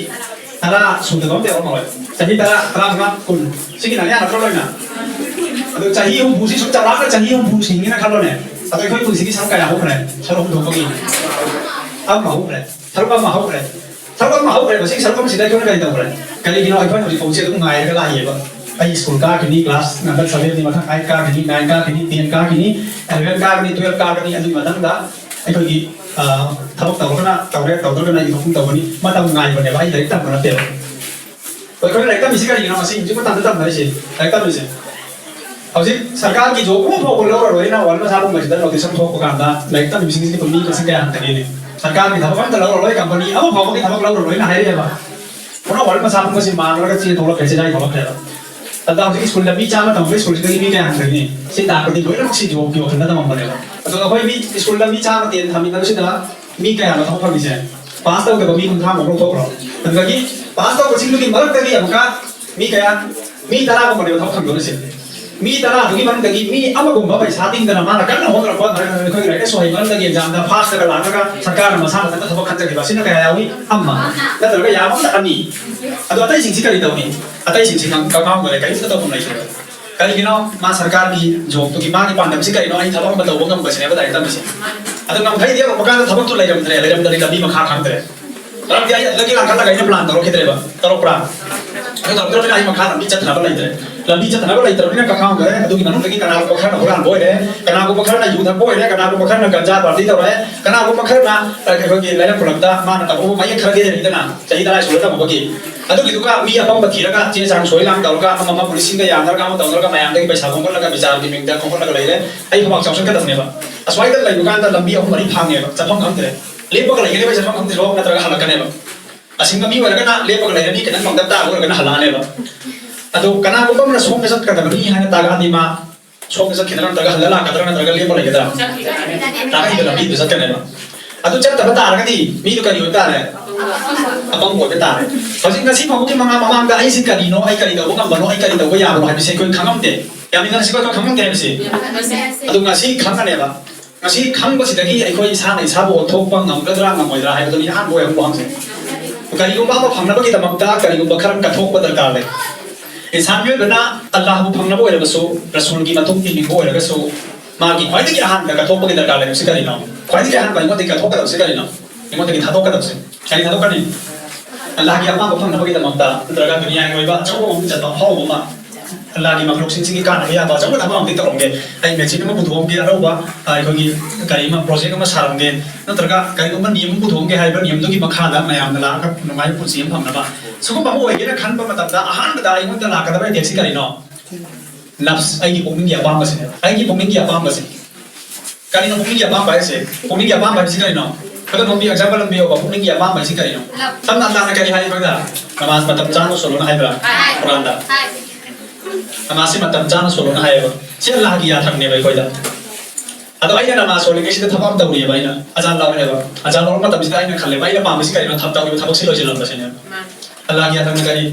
ꯇꯔꯥ ꯁꯨꯗꯕ ꯑꯝꯇ ꯌꯥꯎꯔꯝꯃꯔꯣꯏ꯫ ꯆꯍꯤ ꯇꯔꯥ, ꯇꯔꯥꯃꯉꯥ, ꯀꯨꯟ꯫ ꯁꯤꯒꯤ ꯅꯥꯌꯥ ꯅꯠꯇ꯭ꯔꯣ ꯂꯣꯏꯅ? ꯑꯗꯣ ꯆꯍꯤ ꯍꯨꯝꯐꯨꯁꯤ ꯁꯨꯝ ꯆꯥꯎꯔꯥꯛꯅ ꯆꯍꯤ ꯍꯨꯝꯐꯨ ꯁꯤꯡꯒꯦꯅ ꯈꯜꯂꯣꯅꯦ꯫ ꯑꯗꯣ ꯑꯩꯈꯣꯏ ꯄꯨꯟꯁꯤꯒꯤ ꯁꯔꯨꯛ ꯀꯌꯥ ꯍꯧꯈ꯭ꯔꯦ? ꯁꯔꯨꯛ ꯑꯍꯨꯝ ꯊꯣꯛꯄꯒꯤ ꯑꯃ ꯍꯧꯈ꯭ꯔꯦ꯫ ꯁꯔꯨꯛ ꯑꯃ ꯍꯧꯈ꯭ꯔꯦ꯫ ꯁꯔꯨꯛ ꯑꯃ ꯍꯧꯈ꯭ꯔꯦ꯫ ꯃꯁꯤꯒꯤ ꯁꯔꯨꯛ ꯑꯃꯁꯤꯗ ꯑꯩꯈꯣꯏꯅ ꯀꯔꯤ ꯇꯧꯈ꯭ꯔꯦ? ꯀꯔꯤꯒꯤꯅꯣ ꯑꯩꯈꯣꯏꯅ ꯍꯧꯖꯤꯛ ꯐꯥꯎꯁꯦ ꯑꯗꯨꯝ ꯉꯥꯏꯔꯒ ꯂꯥꯛꯏꯌꯦꯕ? ꯑꯩ ꯁ꯭ꯀꯨꯜ ꯀꯥꯈꯤꯅꯤ, ꯀ꯭ꯂꯥꯁ ꯅꯝꯕꯔ sevenꯗꯤ ꯃꯊꯪ eight ꯀꯥꯈꯤꯅꯤ, nine ꯀꯥꯈꯤꯅꯤ, ten ꯀꯥꯈꯤꯅꯤ, eleven ꯀꯥꯈꯤꯅꯤ, twelve ꯀꯥꯈꯤꯅꯤ, ꯑꯗꯨꯒꯤ ꯃꯊꯪꯗ ꯑꯩꯈꯣꯏꯒꯤ, ꯑ, ꯊꯕꯛ ꯇꯧꯔꯒꯅ ꯇꯧꯔꯦ, ꯇꯧꯗ꯭ꯔꯒꯅ ꯑꯩꯒꯤ ꯊꯣꯛꯄ ꯇꯧꯒꯅꯤ꯫ ꯃꯇꯝ ꯉꯥꯏꯕꯅꯦꯕ, ꯑꯩ ꯂꯥꯏꯔꯤꯛ ꯇꯝꯕ ꯅꯠꯇꯦꯕ꯫ ꯑꯩꯈꯣꯏꯅ ꯂꯥꯏꯔꯤꯛ ꯇꯝꯃꯤꯁꯤ ꯀꯔꯤꯒꯤꯅꯣ? ꯉꯁꯤ ꯍꯧꯖꯤꯛ ꯃꯇꯝꯗ ꯇꯝꯅꯔꯤꯁꯦ, ꯂꯥꯏꯔꯤꯛ ꯇꯝꯃꯤꯁꯦ꯫ ꯍꯧꯖꯤꯛ ꯁꯔꯀꯥꯔꯒꯤ job ꯑꯃꯐꯥꯎꯕ ꯂꯧꯔꯔꯣꯏꯅ ꯋꯥꯔꯜ ꯃꯁꯥ ꯄꯨꯝꯕꯁꯤꯗ notice ꯑꯃ ꯊꯣꯛꯄ ꯀꯥꯟꯗ ꯂꯥꯏꯔꯤꯛ ꯇꯝꯃꯤꯕꯁꯤꯡꯁꯤꯒꯤ ꯃꯤ ꯃꯁꯤꯡ ꯀꯌꯥ ꯍꯟꯊꯒꯦꯅꯦ? ꯁꯔꯀꯥꯔꯒꯤ ꯊꯕꯛ ꯑꯝꯇ ꯂꯧꯔꯔꯣꯏ, company ꯑꯃꯐꯥꯎꯕꯒꯤ ꯊꯕꯛ ꯂꯧꯔꯔꯣꯏꯅ ꯍꯥꯏꯔꯛꯑꯦꯕ꯫ ꯄꯨꯔꯥ ꯋꯥꯔꯜ ꯃꯁꯥ ꯄꯨꯝꯕꯁꯤ ꯃꯥꯡꯂꯒ ꯆꯦꯟ ꯊꯣꯛꯂꯛꯈ꯭ꯔꯦ, ꯆꯦꯟꯅꯥꯏ ꯊꯣꯛꯂꯛꯈ꯭ꯔꯦꯕ꯫ ꯑꯗ ꯍꯧꯖꯤꯛ ꯁ꯭ꯀꯨꯜꯗ ꯃꯤ ꯆꯥꯝꯃ ꯇꯝꯕ ꯁ꯭ꯀꯨꯜꯁꯤꯗꯒꯤ ꯃꯤ ꯀꯌꯥ ꯍꯟꯊꯒꯅꯤ? ꯁꯤ ꯇꯥꯛꯄꯗꯤ ꯂꯣꯏꯅꯃꯛ ꯁꯤ job ꯀꯤ ꯋꯥꯈꯜꯗ ꯇꯝꯃꯝꯕꯅꯦꯕ꯫ ꯑꯗꯨꯒ ꯑꯩꯈꯣꯏ ꯃꯤ ꯁ꯭ꯀꯨꯜꯗ ꯃꯤ ꯆꯥꯝꯃ ten ꯊꯝꯃꯤꯟꯅꯕꯁꯤꯗ ꯃꯤ ꯀꯌꯥꯅꯣ ꯊꯕꯛ ꯐꯪꯉꯤꯁꯦ? ꯄꯥꯁ ꯇꯧꯗꯕ ꯃꯤ ꯀꯨꯟꯊ꯭ꯔꯥꯃꯨꯛ ꯂꯧꯊꯣꯛꯈ꯭ꯔꯣ꯫ ꯑꯗꯨꯗꯒꯤ ꯄꯥꯁ ꯇꯧꯕꯁꯤꯡꯗꯨꯒꯤ ꯃꯔꯛꯇꯒꯤ ꯑꯃꯨꯛꯀ ꯃꯤ ꯀꯌꯥ? ꯃꯤ ꯇꯔꯥꯒꯨꯝꯕꯅꯦꯕ ꯊꯕꯛ ꯐꯪꯗꯣꯔꯤꯁꯦ꯫ ꯃꯤ ꯇꯔꯥꯗꯨꯒꯤ ꯃꯅꯨꯡꯗꯒꯤ ꯃꯤ ꯑꯃꯒꯨꯝꯕ ꯄꯩꯁꯥ ꯇꯤꯡꯗꯅ ꯃꯥꯅ ꯀꯟꯅ ꯍꯣꯠꯅꯔꯛꯄ, ꯑꯩꯈꯣꯏꯒꯤ ꯂꯥꯏꯔꯤꯛ ꯂꯥꯏꯁꯨ ꯍꯩꯕ ꯃꯔꯝꯗꯒꯤ examꯗ first ꯀ ꯂꯥꯛꯂꯒ ꯁꯔꯀꯥꯔꯅ ꯃꯁꯥ ꯃꯊꯟꯇ ꯊꯕꯛ ꯈꯟꯖꯈꯤꯕ, ꯑꯁꯤꯅ ꯀꯌꯥ ꯌꯥꯎꯏ? ꯑꯃ꯫ ꯅꯠꯇ꯭ꯔꯒ ꯌꯥꯝꯃꯕꯗ ꯑꯅꯤ꯫ ꯑꯗꯣ ꯑꯇꯩꯁꯤꯡꯁꯤ ꯀꯔꯤ ꯇꯧꯅꯤ? ꯑꯇꯩꯁꯤꯡꯁꯤ ꯀꯪ-, ꯀꯪꯐꯥꯎꯅꯔꯦ, ꯀꯔꯤꯝꯇ ꯇꯧꯐꯝ ꯂꯩꯇ꯭ꯔꯦ꯫ ꯀꯔꯤꯒꯤꯅꯣ? ꯃꯥ ꯁꯔꯀꯥꯔꯒꯤ job ꯇꯨꯒꯤ ꯃꯥꯒꯤ ꯄꯥꯟꯗꯝꯁꯤ ꯀꯔꯤꯅꯣ? ꯑꯩ ꯊꯕꯛ ꯑꯃ ꯇꯧꯕ ꯉꯝꯕꯁꯤꯅꯦꯕ ꯂꯥꯏꯔꯤꯛ ꯇꯝꯃꯤꯁꯦ꯫ ꯑꯗꯨ ꯉꯝꯈꯩ ꯂꯦꯞꯄꯛꯄ ꯀꯥꯟꯗ ꯊꯕꯛꯇꯨ ꯂꯩꯔꯝꯗ꯭ꯔꯦ, ꯂꯩꯔꯝꯗ꯭ꯔꯗꯤ ꯂꯝꯕꯤ ꯃꯈꯥ ꯈꯪꯗ꯭ꯔꯦ꯫ ꯃꯔꯝꯗꯤ ꯑꯩ ꯑꯗꯨꯗꯒꯤ ꯂꯥꯡꯈꯠꯂꯒ ꯑꯩꯅ plan ꯇꯧꯔꯛꯈꯤꯗ꯭ꯔꯦꯕ꯫ ꯇꯧꯔꯛꯄ꯭ꯔꯥ? ꯑꯗꯨ ꯇꯧꯔꯛꯇ꯭ꯔꯕꯅꯤꯅ ꯑꯩ ꯃꯈꯥ ꯂꯝꯕꯤ ꯆꯠꯅꯕ ꯂꯩꯇ꯭ꯔꯦ꯫ ꯂꯝꯕꯤ ꯆꯠꯅꯕ ꯂꯩꯇ꯭ꯔꯕꯅꯤꯅ ꯀꯛꯈꯥꯡꯈ꯭ꯔꯦ꯫ ꯑꯗꯨꯒꯤ ꯃꯅꯨꯡꯗꯒꯤ ꯀꯅꯥꯒꯨꯝꯕ ꯈꯔꯅ ꯍꯨꯔꯥꯟꯕ ꯑꯣꯏꯔꯦ, ꯀꯅꯥꯒꯨꯝꯕ ꯈꯔꯅ ꯌꯨ ꯊꯛꯄ ꯑꯣꯏꯔꯦ, ꯀꯅꯥꯒꯨꯝꯕ ꯈꯔꯅ ꯒꯟꯖꯥ ꯄꯥꯔꯇꯤ ꯇꯧꯔꯦ, ꯀꯅꯥꯒꯨꯝꯕ ꯈꯔꯅ ꯑꯩꯈꯣꯏꯒꯤ ꯂꯩꯔꯛ ꯈꯨꯂꯛꯇ ꯃꯥꯅ ꯇꯧꯕ ꯃꯌꯦꯛ ꯈꯔꯗꯤ ꯂꯩꯔꯤꯗꯅ, ꯆꯍꯤ ꯇꯔꯥ ꯁꯨꯔ ꯇꯝꯃꯨꯕꯒꯤ꯫ ꯑꯗꯨꯒꯤꯗꯨꯒ ꯃꯤ ꯑꯄꯪꯕ ꯊꯤꯔꯒ ꯆꯦ ꯆꯥꯡ ꯁꯣꯏ ꯂꯥꯡ ꯇꯧꯔꯒ ꯑꯃ ꯑꯃ ꯄꯨꯂꯤꯁꯁꯤꯡꯒ ꯌꯥꯅꯔꯒ ꯑꯃ ꯇꯧꯅꯔꯒ ꯃꯌꯥꯝꯗꯒꯤ ꯄꯩꯁꯥ ꯈꯣꯝꯒꯠꯂꯒ ꯕꯤꯆꯥꯔꯒꯤ ꯃꯤꯡꯗ ꯈꯣꯝꯒꯠꯂꯒ ꯂꯩꯔꯦ꯫ ꯑꯩ ꯈꯨꯕꯥꯛ ꯆꯥꯎꯁꯟꯒꯗꯕꯅꯦꯕ꯫ ꯑꯁ꯭ꯋꯥꯏꯗ ꯂꯩꯕ ꯀꯥꯟꯗ ꯂꯝꯕꯤ ꯑꯍꯨꯝ ꯃꯔꯤ ꯐꯥꯡꯉꯦꯕ, ꯆꯠꯐꯝ ꯈꯪꯗ꯭ꯔꯦ꯫ ꯂꯦꯞꯄꯒ ꯂꯩꯒꯗꯕ ꯆꯠꯐꯝ ꯈꯪꯗ꯭ꯔꯣ, ꯅꯠꯇ꯭ꯔꯒ ꯍꯜꯂꯛꯀꯅꯦꯕ꯫ ꯑꯁꯤꯡꯕ ꯃꯤ ꯑꯣꯏꯔꯒꯅ ꯂꯦꯞꯄꯒ ꯂꯩꯔꯅꯤ, ꯈꯤꯇꯪ ꯃꯪꯗꯞ ꯇꯥꯕ ꯑꯣꯏꯔꯒꯅ ꯍꯜꯂꯛꯑꯅꯦꯕ꯫ ꯑꯗꯣ ꯀꯅꯥꯒꯨꯝꯕ ꯑꯃꯅ ꯁꯣꯝꯗ ꯆꯠꯀꯗꯕꯅꯤ ꯍꯥꯏꯅ ꯇꯥꯛꯑꯗꯤ ꯃꯥ ꯁꯣꯝꯗ ꯆꯠꯈꯤꯗ꯭ꯔꯥ ꯅꯠꯇ꯭ꯔꯒ ꯍꯜꯂ ꯂꯥꯛꯀꯗ꯭ꯔꯥ ꯅꯠꯇ꯭ꯔꯒ ꯂꯦꯞꯄ ꯂꯩꯒꯗ꯭ꯔꯥ? ꯇꯥꯛꯏꯕ ꯂꯝꯕꯤꯗꯨ ꯆꯠꯀꯅꯦꯕ꯫ ꯑꯗꯨ ꯆꯠꯇꯕ ꯇꯥꯔꯒꯗꯤ ꯃꯤꯗꯨ ꯀꯔꯤ ꯑꯣꯏꯕ ꯇꯥꯔꯦ? ꯑꯄꯪꯕ ꯑꯣꯏꯕ ꯇꯥꯔꯦ꯫ ꯍꯧꯖꯤꯛ ꯉꯁꯤ ꯐꯥꯎꯕꯒꯤ ꯃꯉꯥ ꯃꯃꯥꯡꯗ ꯑꯩꯁꯤ ꯀꯔꯤꯅꯣ, ꯑꯩ ꯀꯔꯤ ꯇꯧꯕ ꯉꯝꯕꯅꯣ, ꯑꯩ ꯀꯔꯤ ꯇꯧꯕ ꯌꯥꯕꯅꯣ ꯍꯥꯏꯕꯁꯦ ꯑꯩꯈꯣꯏ ꯈꯪꯉꯝꯗꯦ꯫ ꯌꯥꯝꯃꯤꯟꯅ ꯉꯁꯤ ꯑꯩꯈꯣꯏ ꯈꯪꯉꯝꯗꯦ ꯍꯥꯏꯕꯁꯦ꯫ ꯑꯗꯨ ꯉꯁꯤ ꯈꯪꯉꯅꯦꯕ꯫ ꯉꯁꯤ ꯈꯪꯕꯁꯤꯗꯒꯤ ꯑꯩꯈꯣꯏ ꯏꯁꯥꯅ ꯏꯁꯥꯕꯨ ꯑꯣꯟꯊꯣꯛꯄ ꯉꯝꯒꯗ꯭ꯔꯥ ꯉꯝꯃꯣꯏꯗ꯭ꯔꯥ ꯍꯥꯏꯕꯗꯨꯅꯤ ꯑꯍꯥꯟꯕ ꯑꯣꯏꯕ ꯋꯥꯍꯪꯁꯦ꯫ ꯀꯔꯤꯒꯨꯝꯕ ꯑꯃ ꯐꯪꯅꯕꯒꯤꯗꯃꯛꯇ ꯀꯔꯤꯒꯨꯝꯕ ꯈꯔ ꯀꯠꯊꯣꯛꯄ ꯗꯔꯀꯥꯔ ꯂꯩ꯫ ꯏꯟꯁꯥꯟ ꯃꯤꯑꯣꯏꯕꯅ ꯑꯜꯂꯥꯍꯕꯨ ꯐꯪꯅꯕ ꯑꯣꯏꯔꯕꯁꯨ, ꯔꯁꯨꯜꯒꯤ ꯃꯇꯨꯡ ꯏꯟꯅꯤꯡꯕ ꯑꯣꯏꯔꯒꯁꯨ, ꯃꯥꯒꯤ ꯈ꯭ꯋꯥꯏꯗꯒꯤ ꯑꯍꯥꯟꯕ ꯀꯠꯊꯣꯛꯄꯒꯤ ꯗꯔꯀꯥꯔ ꯂꯩꯕꯁꯤ ꯀꯔꯤꯅꯣ? ꯈ꯭ꯋꯥꯏꯗꯒꯤ ꯑꯍꯥꯟꯕ ꯑꯩꯉꯣꯟꯗꯒꯤ ꯀꯠꯊꯣꯛꯀꯗꯕꯁꯤ ꯀꯔꯤꯅꯣ? ꯑꯩꯉꯣꯟꯗꯒꯤ ꯊꯥꯗꯣꯛꯀꯗꯕꯁꯦ꯫ ꯀꯔꯤ ꯊꯥꯗꯣꯛꯀꯅꯤ? ꯑꯜꯂꯥꯍꯒꯤ ꯑꯄꯥꯝꯕ ꯐꯪꯅꯕꯒꯤꯗꯃꯛꯇ ꯅꯠꯇ꯭ꯔꯒ ꯗꯨꯅꯤꯌꯥꯒꯤ ꯑꯣꯏꯕ ꯑꯆꯧꯕ ꯃꯃꯤꯡ ꯆꯠꯄ ꯑꯐꯥꯎꯕ ꯑꯃ, ꯑꯜꯂꯥꯍꯒꯤ ꯃꯈꯂꯨꯛꯁꯤꯡꯁꯤꯒꯤ ꯀꯥꯟꯅꯕ ꯌꯥꯕ ꯑꯆꯧꯕ ꯊꯕꯛ ꯑꯃꯗꯤ ꯇꯧꯔꯝꯒꯦ꯫ ꯑꯩ ꯃꯦꯆꯤꯟ ꯑꯃ ꯄꯨꯊꯣꯛꯑꯝꯒꯦ, ꯑꯅꯧꯕ, ꯑ, ꯑꯩꯈꯣꯏꯒꯤ ꯀꯔꯤ ꯑꯃ, ꯄ꯭ꯔꯣꯖꯦꯛ ꯑꯃ ꯁꯥꯔꯝꯒꯦ, ꯅꯠꯇ꯭ꯔꯒ ꯀꯔꯤꯒꯨꯝꯕ ꯅꯤꯌꯝ ꯑꯃ ꯄꯨꯊꯣꯛꯑꯝꯒꯦ ꯍꯥꯏꯕ ꯅꯤꯌꯝꯗꯨꯒꯤ ꯃꯈꯥꯗ ꯃꯌꯥꯝꯅ ꯂꯥꯛꯑꯒ ꯅꯨꯡꯉꯥꯏꯕ ꯄꯨꯟꯁꯤ ꯑꯃ ꯐꯪꯅꯕ, ꯁꯤꯒꯨꯝꯕ ꯑꯃ ꯑꯣꯏꯒꯦꯅ ꯈꯟꯕ ꯃꯇꯝꯗ ꯑꯍꯥꯟꯕꯗ ꯑꯩꯉꯣꯟꯗ ꯂꯥꯛꯀꯗꯕ ꯑꯦꯇꯦꯛꯁꯤ ꯀꯔꯤꯅꯣ? ꯅꯐꯁ, ꯑꯩꯒꯤ ꯄꯨꯛꯅꯤꯡꯒꯤ ꯑꯄꯥꯝꯕꯁꯤꯅꯦꯕ꯫ ꯑꯩꯒꯤ ꯄꯨꯛꯅꯤꯡꯒꯤ ꯑꯄꯥꯝꯕꯁꯦ꯫ ꯀꯔꯤꯅꯣ ꯄꯨꯛꯅꯤꯡꯒꯤ ꯑꯄꯥꯝꯕ ꯍꯥꯏꯁꯦ? ꯄꯨꯛꯅꯤꯡꯒꯤ ꯑꯄꯥꯝꯕ ꯍꯥꯏꯕꯁꯤ ꯀꯔꯤꯅꯣ? ꯈꯨꯗꯝ ꯑꯃ ꯑꯦꯛꯖꯥꯝꯄꯜ ꯑꯃ ꯄꯤꯌꯣꯕ, ꯄꯨꯛꯅꯤꯡꯒꯤ ꯑꯄꯥꯝꯕ ꯍꯥꯏꯁꯤ ꯀꯔꯤꯅꯣ? ꯂꯞ꯫ ꯁꯝꯅ ꯑꯜꯂꯥꯍꯅ ꯀꯔꯤ ꯍꯥꯏ ꯑꯩꯈꯣꯏꯗ? ꯅꯃꯥꯖ ꯃꯇꯝ ꯆꯥꯅ ꯁꯣꯜꯂꯣꯅ ꯍꯥꯏꯕ꯭ꯔꯥ? ꯍꯥꯏ꯫ ꯀꯨꯔꯥꯟꯗ꯫ ꯍꯥꯏ꯫ ꯅꯃꯥꯖꯁꯤ ꯃꯇꯝ ꯆꯥꯅ ꯁꯣꯜꯂꯣꯅ ꯍꯥꯏꯌꯦꯕ꯫ ꯁꯤ ꯑꯜꯂꯥꯍꯒꯤ ꯌꯥꯊꯪꯅꯦꯕ ꯑꯩꯈꯣꯏꯗ꯫ ꯑꯗꯣ ꯑꯩꯅ ꯅꯃꯥꯖ ꯁꯣꯜꯂꯤꯉꯩꯁꯤꯗ ꯊꯕꯛ ꯑꯃ ꯇꯧꯔꯤꯑꯕ ꯑꯩꯅ꯫ ꯑꯖꯥꯟ ꯂꯥꯎꯔꯦꯕ꯫ ꯑꯖꯥꯟ ꯂꯥꯎꯔꯛꯄ ꯃꯇꯝꯁꯤꯗ ꯑꯩꯅ ꯈꯜꯂꯦꯕ, ꯑꯩꯅ ꯄꯥꯝꯕꯁꯤ ꯀꯔꯤꯅꯣ? ꯊꯕꯛ ꯇꯧꯔꯤꯕ ꯊꯕꯛꯁꯤ ꯂꯣꯏꯁꯤꯜꯂꯝꯕꯁꯤꯅꯦꯕ꯫ ꯃꯥꯅꯤ꯫ ꯑꯜꯂꯥꯍꯒꯤ ꯌꯥꯊꯪꯅ ꯀꯔꯤ?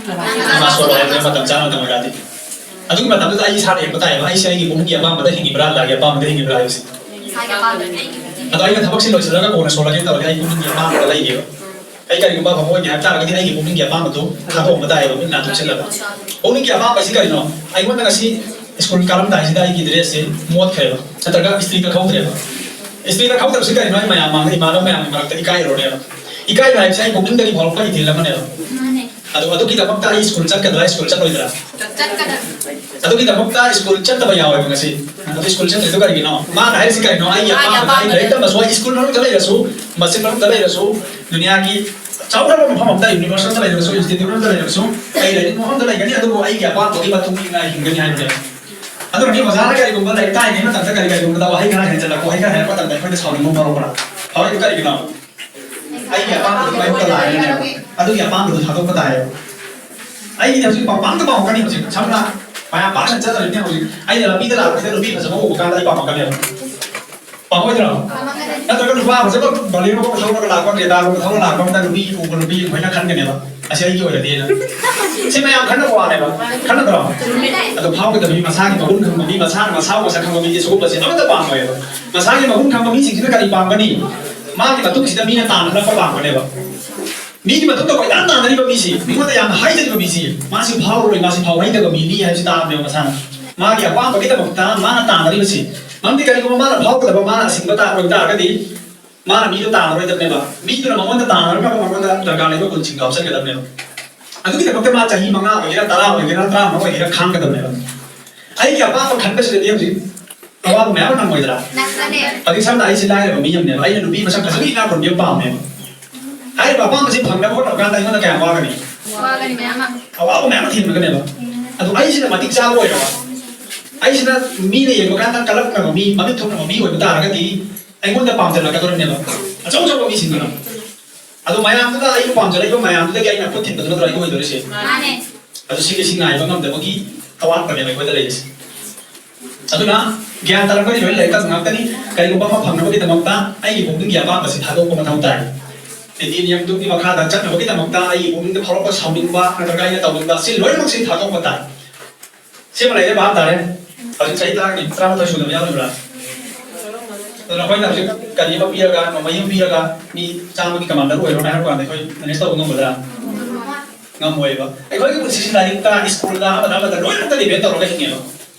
ꯅꯃꯥꯖ ꯁꯣꯜꯂꯣ ꯍꯥꯏꯕꯅꯦ ꯃꯇꯝ ꯆꯥꯅ ꯃꯇꯝ ꯑꯣꯏꯔꯛꯑꯗꯤ꯫ ꯑꯗꯨꯒꯤ ꯃꯇꯝꯗꯨꯗ ꯑꯩ ꯏꯁꯥꯅ ꯌꯦꯡꯕ ꯇꯥꯏꯌꯦꯕ, ꯑꯩꯁꯦ ꯑꯩꯒꯤ ꯄꯨꯛꯅꯤꯡꯒꯤ ꯑꯄꯥꯝꯕꯗ ꯍꯤꯡꯉꯤꯕ꯭ꯔꯥ, ꯑꯜꯂꯥꯍꯒꯤ ꯑꯄꯥꯝꯕꯗ ꯍꯤꯡꯉꯤꯕ꯭ꯔꯥ ꯍꯥꯏꯕꯁꯤ꯫ ꯏꯁꯥꯒꯤ ꯑꯄꯥꯝꯕ, ꯑꯩꯒꯤ ꯄꯨꯛꯅꯤꯡ꯫ ꯑꯗꯣ ꯑꯩꯅ ꯊꯕꯛꯁꯤ ꯂꯣꯏꯁꯤꯜꯂꯒ ꯀꯣꯟꯅ ꯁꯣꯜꯂꯒꯦ ꯇꯧꯔꯗꯤ ꯑꯩ ꯄꯨꯛꯅꯤꯡꯒꯤ ꯑꯄꯥꯝꯕꯗ ꯂꯩꯒꯦꯕ꯫ ꯑꯩ ꯀꯔꯤꯒꯨꯝꯕ ꯑꯐꯕ ꯑꯣꯏꯒꯦ ꯍꯥꯏꯕ ꯇꯥꯔꯒꯗꯤ ꯑꯩꯒꯤ ꯄꯨꯛꯅꯤꯡꯒꯤ ꯑꯄꯥꯝꯕꯗꯨ ꯊꯥꯗꯣꯛꯑꯝꯕ ꯇꯥꯏꯌꯦꯕ, ꯃꯤꯠ ꯅꯥ ꯇꯨꯝꯁꯤꯜꯂꯒ꯫ ꯄꯨꯛꯅꯤꯡꯒꯤ ꯑꯄꯥꯝꯕꯁꯤ ꯀꯔꯤꯅꯣ? ꯑꯩꯉꯣꯟꯗ ꯉꯁꯤ ꯁ꯭ꯀꯨꯜ ꯀꯥꯔꯝꯗꯥꯏꯁꯤꯗ ꯑꯩꯒꯤ ꯗ꯭ꯔꯦꯁꯁꯤ ꯃꯣꯠꯈ꯭ꯔꯦꯕ, ꯅꯠꯇ꯭ꯔꯒ ꯏꯁꯇ꯭ꯔꯤ ꯇꯛꯍꯧꯗ꯭ꯔꯦꯕ꯫ ꯏꯁꯇ꯭ꯔꯤ ꯇꯛꯍꯧꯗꯕꯁꯤ ꯀꯔꯤꯅꯣ? ꯑꯩ ꯃꯌꯥꯝ ꯃꯥꯡꯗ, ꯏꯃꯥꯟꯅꯕ ꯃꯌꯥꯝꯒꯤ ꯃꯔꯛꯇ ꯏꯀꯥꯏꯔꯨꯔꯦꯕ꯫ ꯏꯀꯥꯏꯕ ꯍꯥꯏꯕꯁꯤ ꯑꯩ ꯄꯨꯛꯅꯤꯡꯗꯒꯤ ꯐꯥꯎꯔꯛꯄ ꯏꯊꯤꯜ ꯑꯃꯅꯦꯕ꯫ ꯃꯥꯅꯦ꯫ ꯑꯗꯣ ꯑꯗꯨꯒꯤꯗꯃꯛꯇ ꯑꯩ ꯁ꯭ꯀꯨꯜ ꯆꯠꯀꯗ꯭ꯔꯥ, ꯁ꯭ꯀꯨꯜ ꯆꯠꯂꯣꯏꯗ꯭ꯔꯥ? ꯑꯗꯨꯒꯤꯗꯃꯛꯇ ꯁ꯭ꯀꯨꯜ ꯆꯠꯇꯕ ꯌꯥꯎꯋꯦꯕ ꯉꯁꯤ꯫ ꯑꯗꯨ ꯁ꯭ꯀꯨꯜ ꯆꯠꯇ꯭ꯔꯤꯗꯣ ꯀꯔꯤꯒꯤꯅꯣ? ꯃꯥꯅ ꯍꯥꯏꯔꯤꯁꯤ ꯀꯔꯤꯅꯣ? ꯑꯩꯒꯤ ꯑꯄꯥꯝꯕꯗ ꯑꯩ ꯂꯥꯏꯔꯤꯛ ꯇꯝꯕꯁꯨ ꯑꯩ ꯁ꯭ꯀꯨꯜ ꯃꯅꯨꯡꯗ ꯂꯩꯔꯁꯨ, ꯃꯁꯖꯤꯗ ꯃꯅꯨꯡꯗ ꯂꯩꯔꯁꯨ, ꯗꯨꯅꯤꯌꯥꯒꯤ ꯆꯥꯎꯈ꯭ꯔꯕ ꯃꯐꯝ ꯑꯃꯗ, ꯌꯨꯅꯤꯚꯔꯁ ꯑꯃꯗ ꯂꯩꯔꯁꯨ, ꯏꯟꯁꯇꯤꯇ꯭꯭ꯌꯨꯠ ꯑꯃꯗ ꯂꯩꯔꯁꯨ, ꯑꯩ ꯂꯥꯏꯔꯤꯛ ꯃꯐꯝꯗ ꯂꯩꯒꯅꯤ, ꯑꯗꯨꯕꯨ ꯑꯩꯒꯤ ꯑꯄꯥꯝꯕꯒꯤ ꯃꯇꯨꯡ ꯏꯟꯅ ꯑꯩ ꯍꯤꯡꯒꯅꯤ ꯍꯥꯏꯕꯅꯦꯕ꯫ ꯑꯗꯨꯅ ꯃꯤ ꯑꯣꯖꯥꯅ ꯀꯔꯤꯒꯨꯝꯕ ꯂꯥꯏꯔꯤꯛ ꯇꯥꯛꯏꯉꯩ ꯃꯇꯝꯗ ꯀꯔꯤ ꯀꯔꯤꯒꯨꯝꯕꯗ ꯋꯥꯍꯩ ꯈꯔ ꯍꯦꯟꯖꯜꯂꯛꯄ, ꯋꯥꯍꯩ ꯈꯔ ꯍꯥꯏꯔꯛꯄ ꯃꯇꯝꯗ ꯑꯩꯈꯣꯏꯅ ꯁꯥꯎꯅꯤꯡꯕ ꯐꯥꯎꯔꯛꯄ꯭ꯔꯥ? ꯐꯥꯎꯔꯛꯏꯗꯨ ꯀꯔꯤꯒꯤꯅꯣ? ꯑꯩꯒꯤ ꯑꯄꯥꯝꯕꯗꯨ ꯃꯥꯌꯣꯛꯇ ꯂꯥꯛꯑꯦꯅꯦꯕ꯫ ꯑꯗꯨꯒꯤ ꯑꯄꯥꯝꯕꯗꯨ ꯊꯥꯗꯣꯛꯄ ꯇꯥꯏꯌꯦꯕ꯫ ꯑꯩꯒꯤꯗꯤ ꯍꯧꯖꯤꯛ ꯄꯥꯝ-, ꯄꯥꯝꯗ ꯄꯥꯝꯃꯛꯀꯅꯤ ꯍꯧꯖꯤꯛ꯫ ꯁꯝꯅ ꯃꯌꯥꯝ ꯄꯥꯛꯅ ꯆꯠꯅꯔꯤꯕꯅꯦ ꯍꯧꯖꯤꯛ꯫ ꯑꯩꯅ ꯂꯝꯕꯤꯗ ꯂꯥꯛꯄꯁꯤꯗ ꯅꯨꯄꯤ ꯐꯖꯕ ꯎꯕ ꯀꯥꯟꯗ ꯑꯩ ꯄꯥꯝꯃꯛꯀꯅꯦꯕ꯫ ꯄꯥꯝꯃꯣꯏꯗ꯭ꯔꯣ? ꯅꯠꯇ꯭ꯔꯒ ꯅꯨꯄꯥ ꯐꯖꯕ ꯕꯣꯂꯦꯔꯣꯒꯨꯝꯕ ꯊꯧꯔꯒ ꯂꯥꯛꯄ, ꯀ꯭ꯔꯦꯇꯥꯒꯨꯝꯕ ꯊꯧꯔꯒ ꯂꯥꯛꯄ ꯃꯇꯝꯗ ꯅꯨꯄꯤ ꯎꯕ, ꯅꯨꯄꯤ ꯑꯩꯈꯣꯏꯅ ꯈꯟꯒꯅꯦꯕ, "ꯑꯁꯤ ꯑꯩꯒꯤ ꯑꯣꯏꯔꯗꯤꯅ"꯫ ꯁꯤ ꯃꯌꯥꯝ ꯈꯟꯅꯕ ꯋꯥꯅꯦꯕ꯫ ꯈꯟꯅꯗ꯭ꯔꯣ? ꯑꯗꯣ ꯐꯥꯎꯒꯗꯕ ꯃꯤ, ꯃꯁꯥꯒꯤ ꯃꯒꯨꯟ ꯈꯪꯕ ꯃꯤ, ꯃꯁꯥꯅ ꯃꯁꯥꯕꯨ ꯃꯁꯛ ꯈꯪꯕ ꯃꯤꯗꯤ ꯁꯤꯒꯨꯝꯕꯁꯦ ꯑꯃꯠꯇ ꯄꯥꯝꯃꯣꯏꯕ꯫ ꯃꯁꯥꯒꯤ ꯃꯒꯨꯟ ꯈꯪꯕ ꯃꯤꯁꯤꯡꯁꯤꯅ ꯀꯔꯤ ꯄꯥꯝꯒꯅꯤ? ꯃꯥꯒꯤ ꯃꯇꯨꯡꯁꯤꯗ ꯃꯤꯅ ꯇꯥꯟꯅꯔꯛꯄ ꯄꯥꯝꯒꯅꯦꯕ꯫ ꯃꯤꯒꯤ ꯃꯇꯨꯡꯗ ꯀꯣꯏꯇꯥꯟ ꯇꯥꯟꯅꯔꯤꯕ ꯃꯤꯁꯤ, ꯃꯤꯉꯣꯟꯗ ꯌꯥꯝꯅ ꯍꯥꯏꯖꯔꯤꯕ ꯃꯤꯁꯤ, ꯃꯥꯁꯤ ꯐꯥꯎꯔꯔꯣꯏ, ꯃꯥꯁꯤ ꯐꯥꯎ ꯍꯩꯇꯕ ꯃꯤꯅꯤ ꯍꯥꯏꯕꯁꯤ ꯇꯥꯕꯅꯦꯕ ꯃꯁꯥꯅ꯫ ꯃꯥꯒꯤ ꯑꯄꯥꯝꯕꯒꯤꯗꯃꯛꯇ ꯃꯥꯅ ꯇꯥꯟꯅꯔꯤꯕꯁꯤ꯫ ꯃꯔꯝꯗꯤ ꯀꯔꯤꯒꯨꯝꯕ ꯃꯥꯅ ꯐꯥꯎꯒꯗꯕ, ꯃꯥꯅ ꯑꯁꯤꯡꯕ ꯇꯥ-, ꯑꯣꯏꯕ ꯇꯥꯔꯒꯗꯤ, ꯃꯥꯅ ꯃꯤꯗꯣ ꯇꯥꯟꯅꯔꯣꯏꯗꯕꯅꯦꯕ꯫ ꯃꯤꯗꯨꯅ ꯃꯉꯣꯟꯗ ꯇꯥꯟꯅꯔꯒ ꯃꯉꯣꯟꯗ ꯗꯔꯀꯥꯔ ꯂꯩꯕ ꯒꯨꯟꯁꯤꯡꯗꯣ ꯍꯥꯞꯆꯤꯟꯒꯗꯕꯅꯦꯕ꯫ ꯑꯗꯨꯒꯤꯗꯃꯛꯇ ꯃꯥ ꯆꯍꯤ ꯃꯉꯥ ꯑꯣꯏꯒꯦꯔꯥ, ꯇꯔꯥ ꯑꯣꯏꯒꯦꯔꯥ, ꯇꯔꯥꯃꯉꯥ ꯑꯣꯏꯒꯦꯔꯥ ꯈꯥꯡꯒꯗꯕꯅꯦꯕ꯫ ꯑꯩꯒꯤ ꯑꯄꯥꯝꯕ ꯈꯟꯕꯁꯤꯗꯗꯤ ꯍꯧꯖꯤꯛ ꯑꯋꯥꯕ ꯃꯌꯥꯝ ꯑꯃ ꯅꯪꯉꯣꯏꯗ꯭ꯔꯥ? ꯅꯪꯒꯅꯤ꯫ ꯍꯧꯖꯤꯛ ꯁꯝꯅ ꯑꯩꯁꯦ ꯂꯥꯏꯔꯕ ꯃꯤ ꯑꯃꯅꯦꯕ, ꯑꯩꯅ ꯅꯨꯄꯤ ꯃꯁꯛ ꯐꯖꯕ ꯏꯅꯥꯛ ꯈꯨꯟꯕꯤ ꯑꯃ ꯄꯥꯝꯃꯦꯕ꯫ ꯍꯥꯏꯔꯤꯕ ꯑꯄꯥꯝꯕꯁꯤ ꯐꯪꯅꯕ ꯍꯣꯠꯅꯕ ꯀꯥꯟꯗ ꯑꯩꯉꯣꯟꯗ ꯀꯌꯥꯝ ꯋꯥꯒꯅꯤ? ꯋꯥꯒꯅꯤ ꯃꯌꯥꯝ ꯑꯃ꯫ ꯑꯋꯥꯕ ꯃꯌꯥꯝ ꯑꯃ ꯊꯦꯡꯅꯒꯅꯦꯕ꯫ ꯑꯗꯣ ꯑꯩꯁꯤꯅ ꯃꯇꯤꯛ ꯆꯥꯕ ꯑꯣꯏꯔꯕ, ꯑꯩꯁꯤꯅ ꯃꯤꯅ ꯌꯦꯡꯕ ꯀꯥꯟꯗ ꯀꯜꯂꯛꯅꯕ ꯃꯤ, ꯃꯃꯤꯠ ꯊꯨꯞꯅꯕ ꯃꯤ ꯑꯣꯏꯕ ꯇꯥꯔꯒꯗꯤ ꯑꯩꯉꯣꯟꯗ ꯄꯥꯝꯖꯜꯂꯛꯀꯗꯧꯔꯤꯅꯦꯕ ꯑꯆꯧ ꯑꯆꯧꯕ ꯃꯤꯁꯤꯡꯗꯨꯅ꯫ ꯑꯗꯣ ꯃꯌꯥꯝꯗꯨꯗ, ꯑꯩꯕꯨ ꯄꯥꯝꯖꯔꯛꯏꯕ ꯃꯌꯥꯝꯗꯨꯗꯒꯤ ꯑꯩꯅ ꯈꯨꯠ ꯊꯤꯟꯕꯗꯨ ꯅꯠꯇ꯭ꯔꯣ ꯑꯩꯒꯤ ꯑꯣꯏꯗꯣꯔꯤꯁꯦ? ꯃꯥꯅꯦ꯫ ꯑꯗꯨ ꯁꯤꯒꯤ ꯁꯤ ꯉꯥꯏꯕ ꯉꯝꯗꯕꯒꯤ ꯑꯋꯥꯠꯄꯅꯦꯕ ꯑꯩꯈꯣꯏꯗ ꯂꯩꯔꯤꯁꯦ꯫ ꯑꯗꯨꯅ ꯒ꯭ꯌꯥꯟ ꯇꯥꯔꯛꯄꯗꯤ ꯂꯣꯏꯅ ꯂꯥꯏꯔꯤꯛ ꯇꯝꯕ ꯉꯥꯛꯇꯅꯤ꯫ ꯀꯔꯤꯒꯨꯝꯕ ꯑꯃ ꯐꯪꯅꯕꯒꯤꯗꯃꯛꯇ ꯑꯩꯒꯤ ꯄꯨꯛꯅꯤꯡꯒꯤ ꯑꯄꯥꯝꯕꯁꯤ ꯊꯥꯗꯣꯛꯄ ꯃꯊꯧ ꯇꯥꯏ꯫ ꯅꯤꯇꯤ ꯅꯤꯌꯝꯗꯨꯒꯤ ꯃꯈꯥꯗ ꯆꯠꯅꯕꯒꯤꯗꯃꯛꯇ ꯑꯩꯒꯤ ꯄꯨꯛꯅꯤꯡꯗ ꯐꯥꯎꯔꯛꯄ ꯁꯥꯎꯅꯤꯡꯕ ꯅꯠꯇ꯭ꯔꯒ ꯑꯩꯅ ꯇꯧꯅꯤꯡꯕ, ꯁꯤ ꯂꯣꯏꯅꯃꯛꯁꯤ ꯊꯥꯗꯣꯛꯄ ꯇꯥꯏ꯫ ꯁꯤꯃ ꯂꯩꯔꯦ, ꯚꯥꯞ ꯇꯥꯔꯦ? ꯍꯧꯖꯤꯛ ꯆꯍꯤ ꯇꯔꯥꯒꯤ, ꯇꯔꯥꯃꯥꯊꯣꯏ ꯁꯨꯗꯕ ꯌꯥꯎꯔꯤꯕ꯭ꯔꯥ? ꯑꯗꯨꯅ ꯑꯩꯈꯣꯏꯅ ꯍꯧꯖꯤꯛ ꯀꯔꯤ ꯑꯃ ꯄꯤꯔꯒ, ꯅꯣꯡꯃꯩ ꯑꯃ ꯄꯤꯔꯒ ꯃꯤ ꯆꯥꯝꯃꯒꯤ ꯀꯃꯥꯟꯗꯔ ꯑꯣꯏꯔꯣ ꯍꯥꯏꯔꯛꯄ ꯀꯥꯟꯗ ꯑꯩꯈꯣꯏ ꯃꯦꯅꯦꯖ ꯇꯧꯕ ꯉꯝꯒꯗ꯭ꯔꯥ? ꯉꯝꯃꯣꯏꯕ꯫ ꯑꯩꯈꯣꯏꯒꯤ ꯄꯨꯟꯁꯤꯁꯤ ꯂꯥꯏꯔꯤꯛꯇ, ꯁ꯭ꯀꯨꯜꯗ, ꯑꯃꯗ ꯑꯃꯗ ꯂꯣꯏꯅꯃꯛꯇ ꯗꯤꯄꯦꯟ ꯇꯧꯔꯒ ꯍꯤꯡꯉꯦꯕ꯫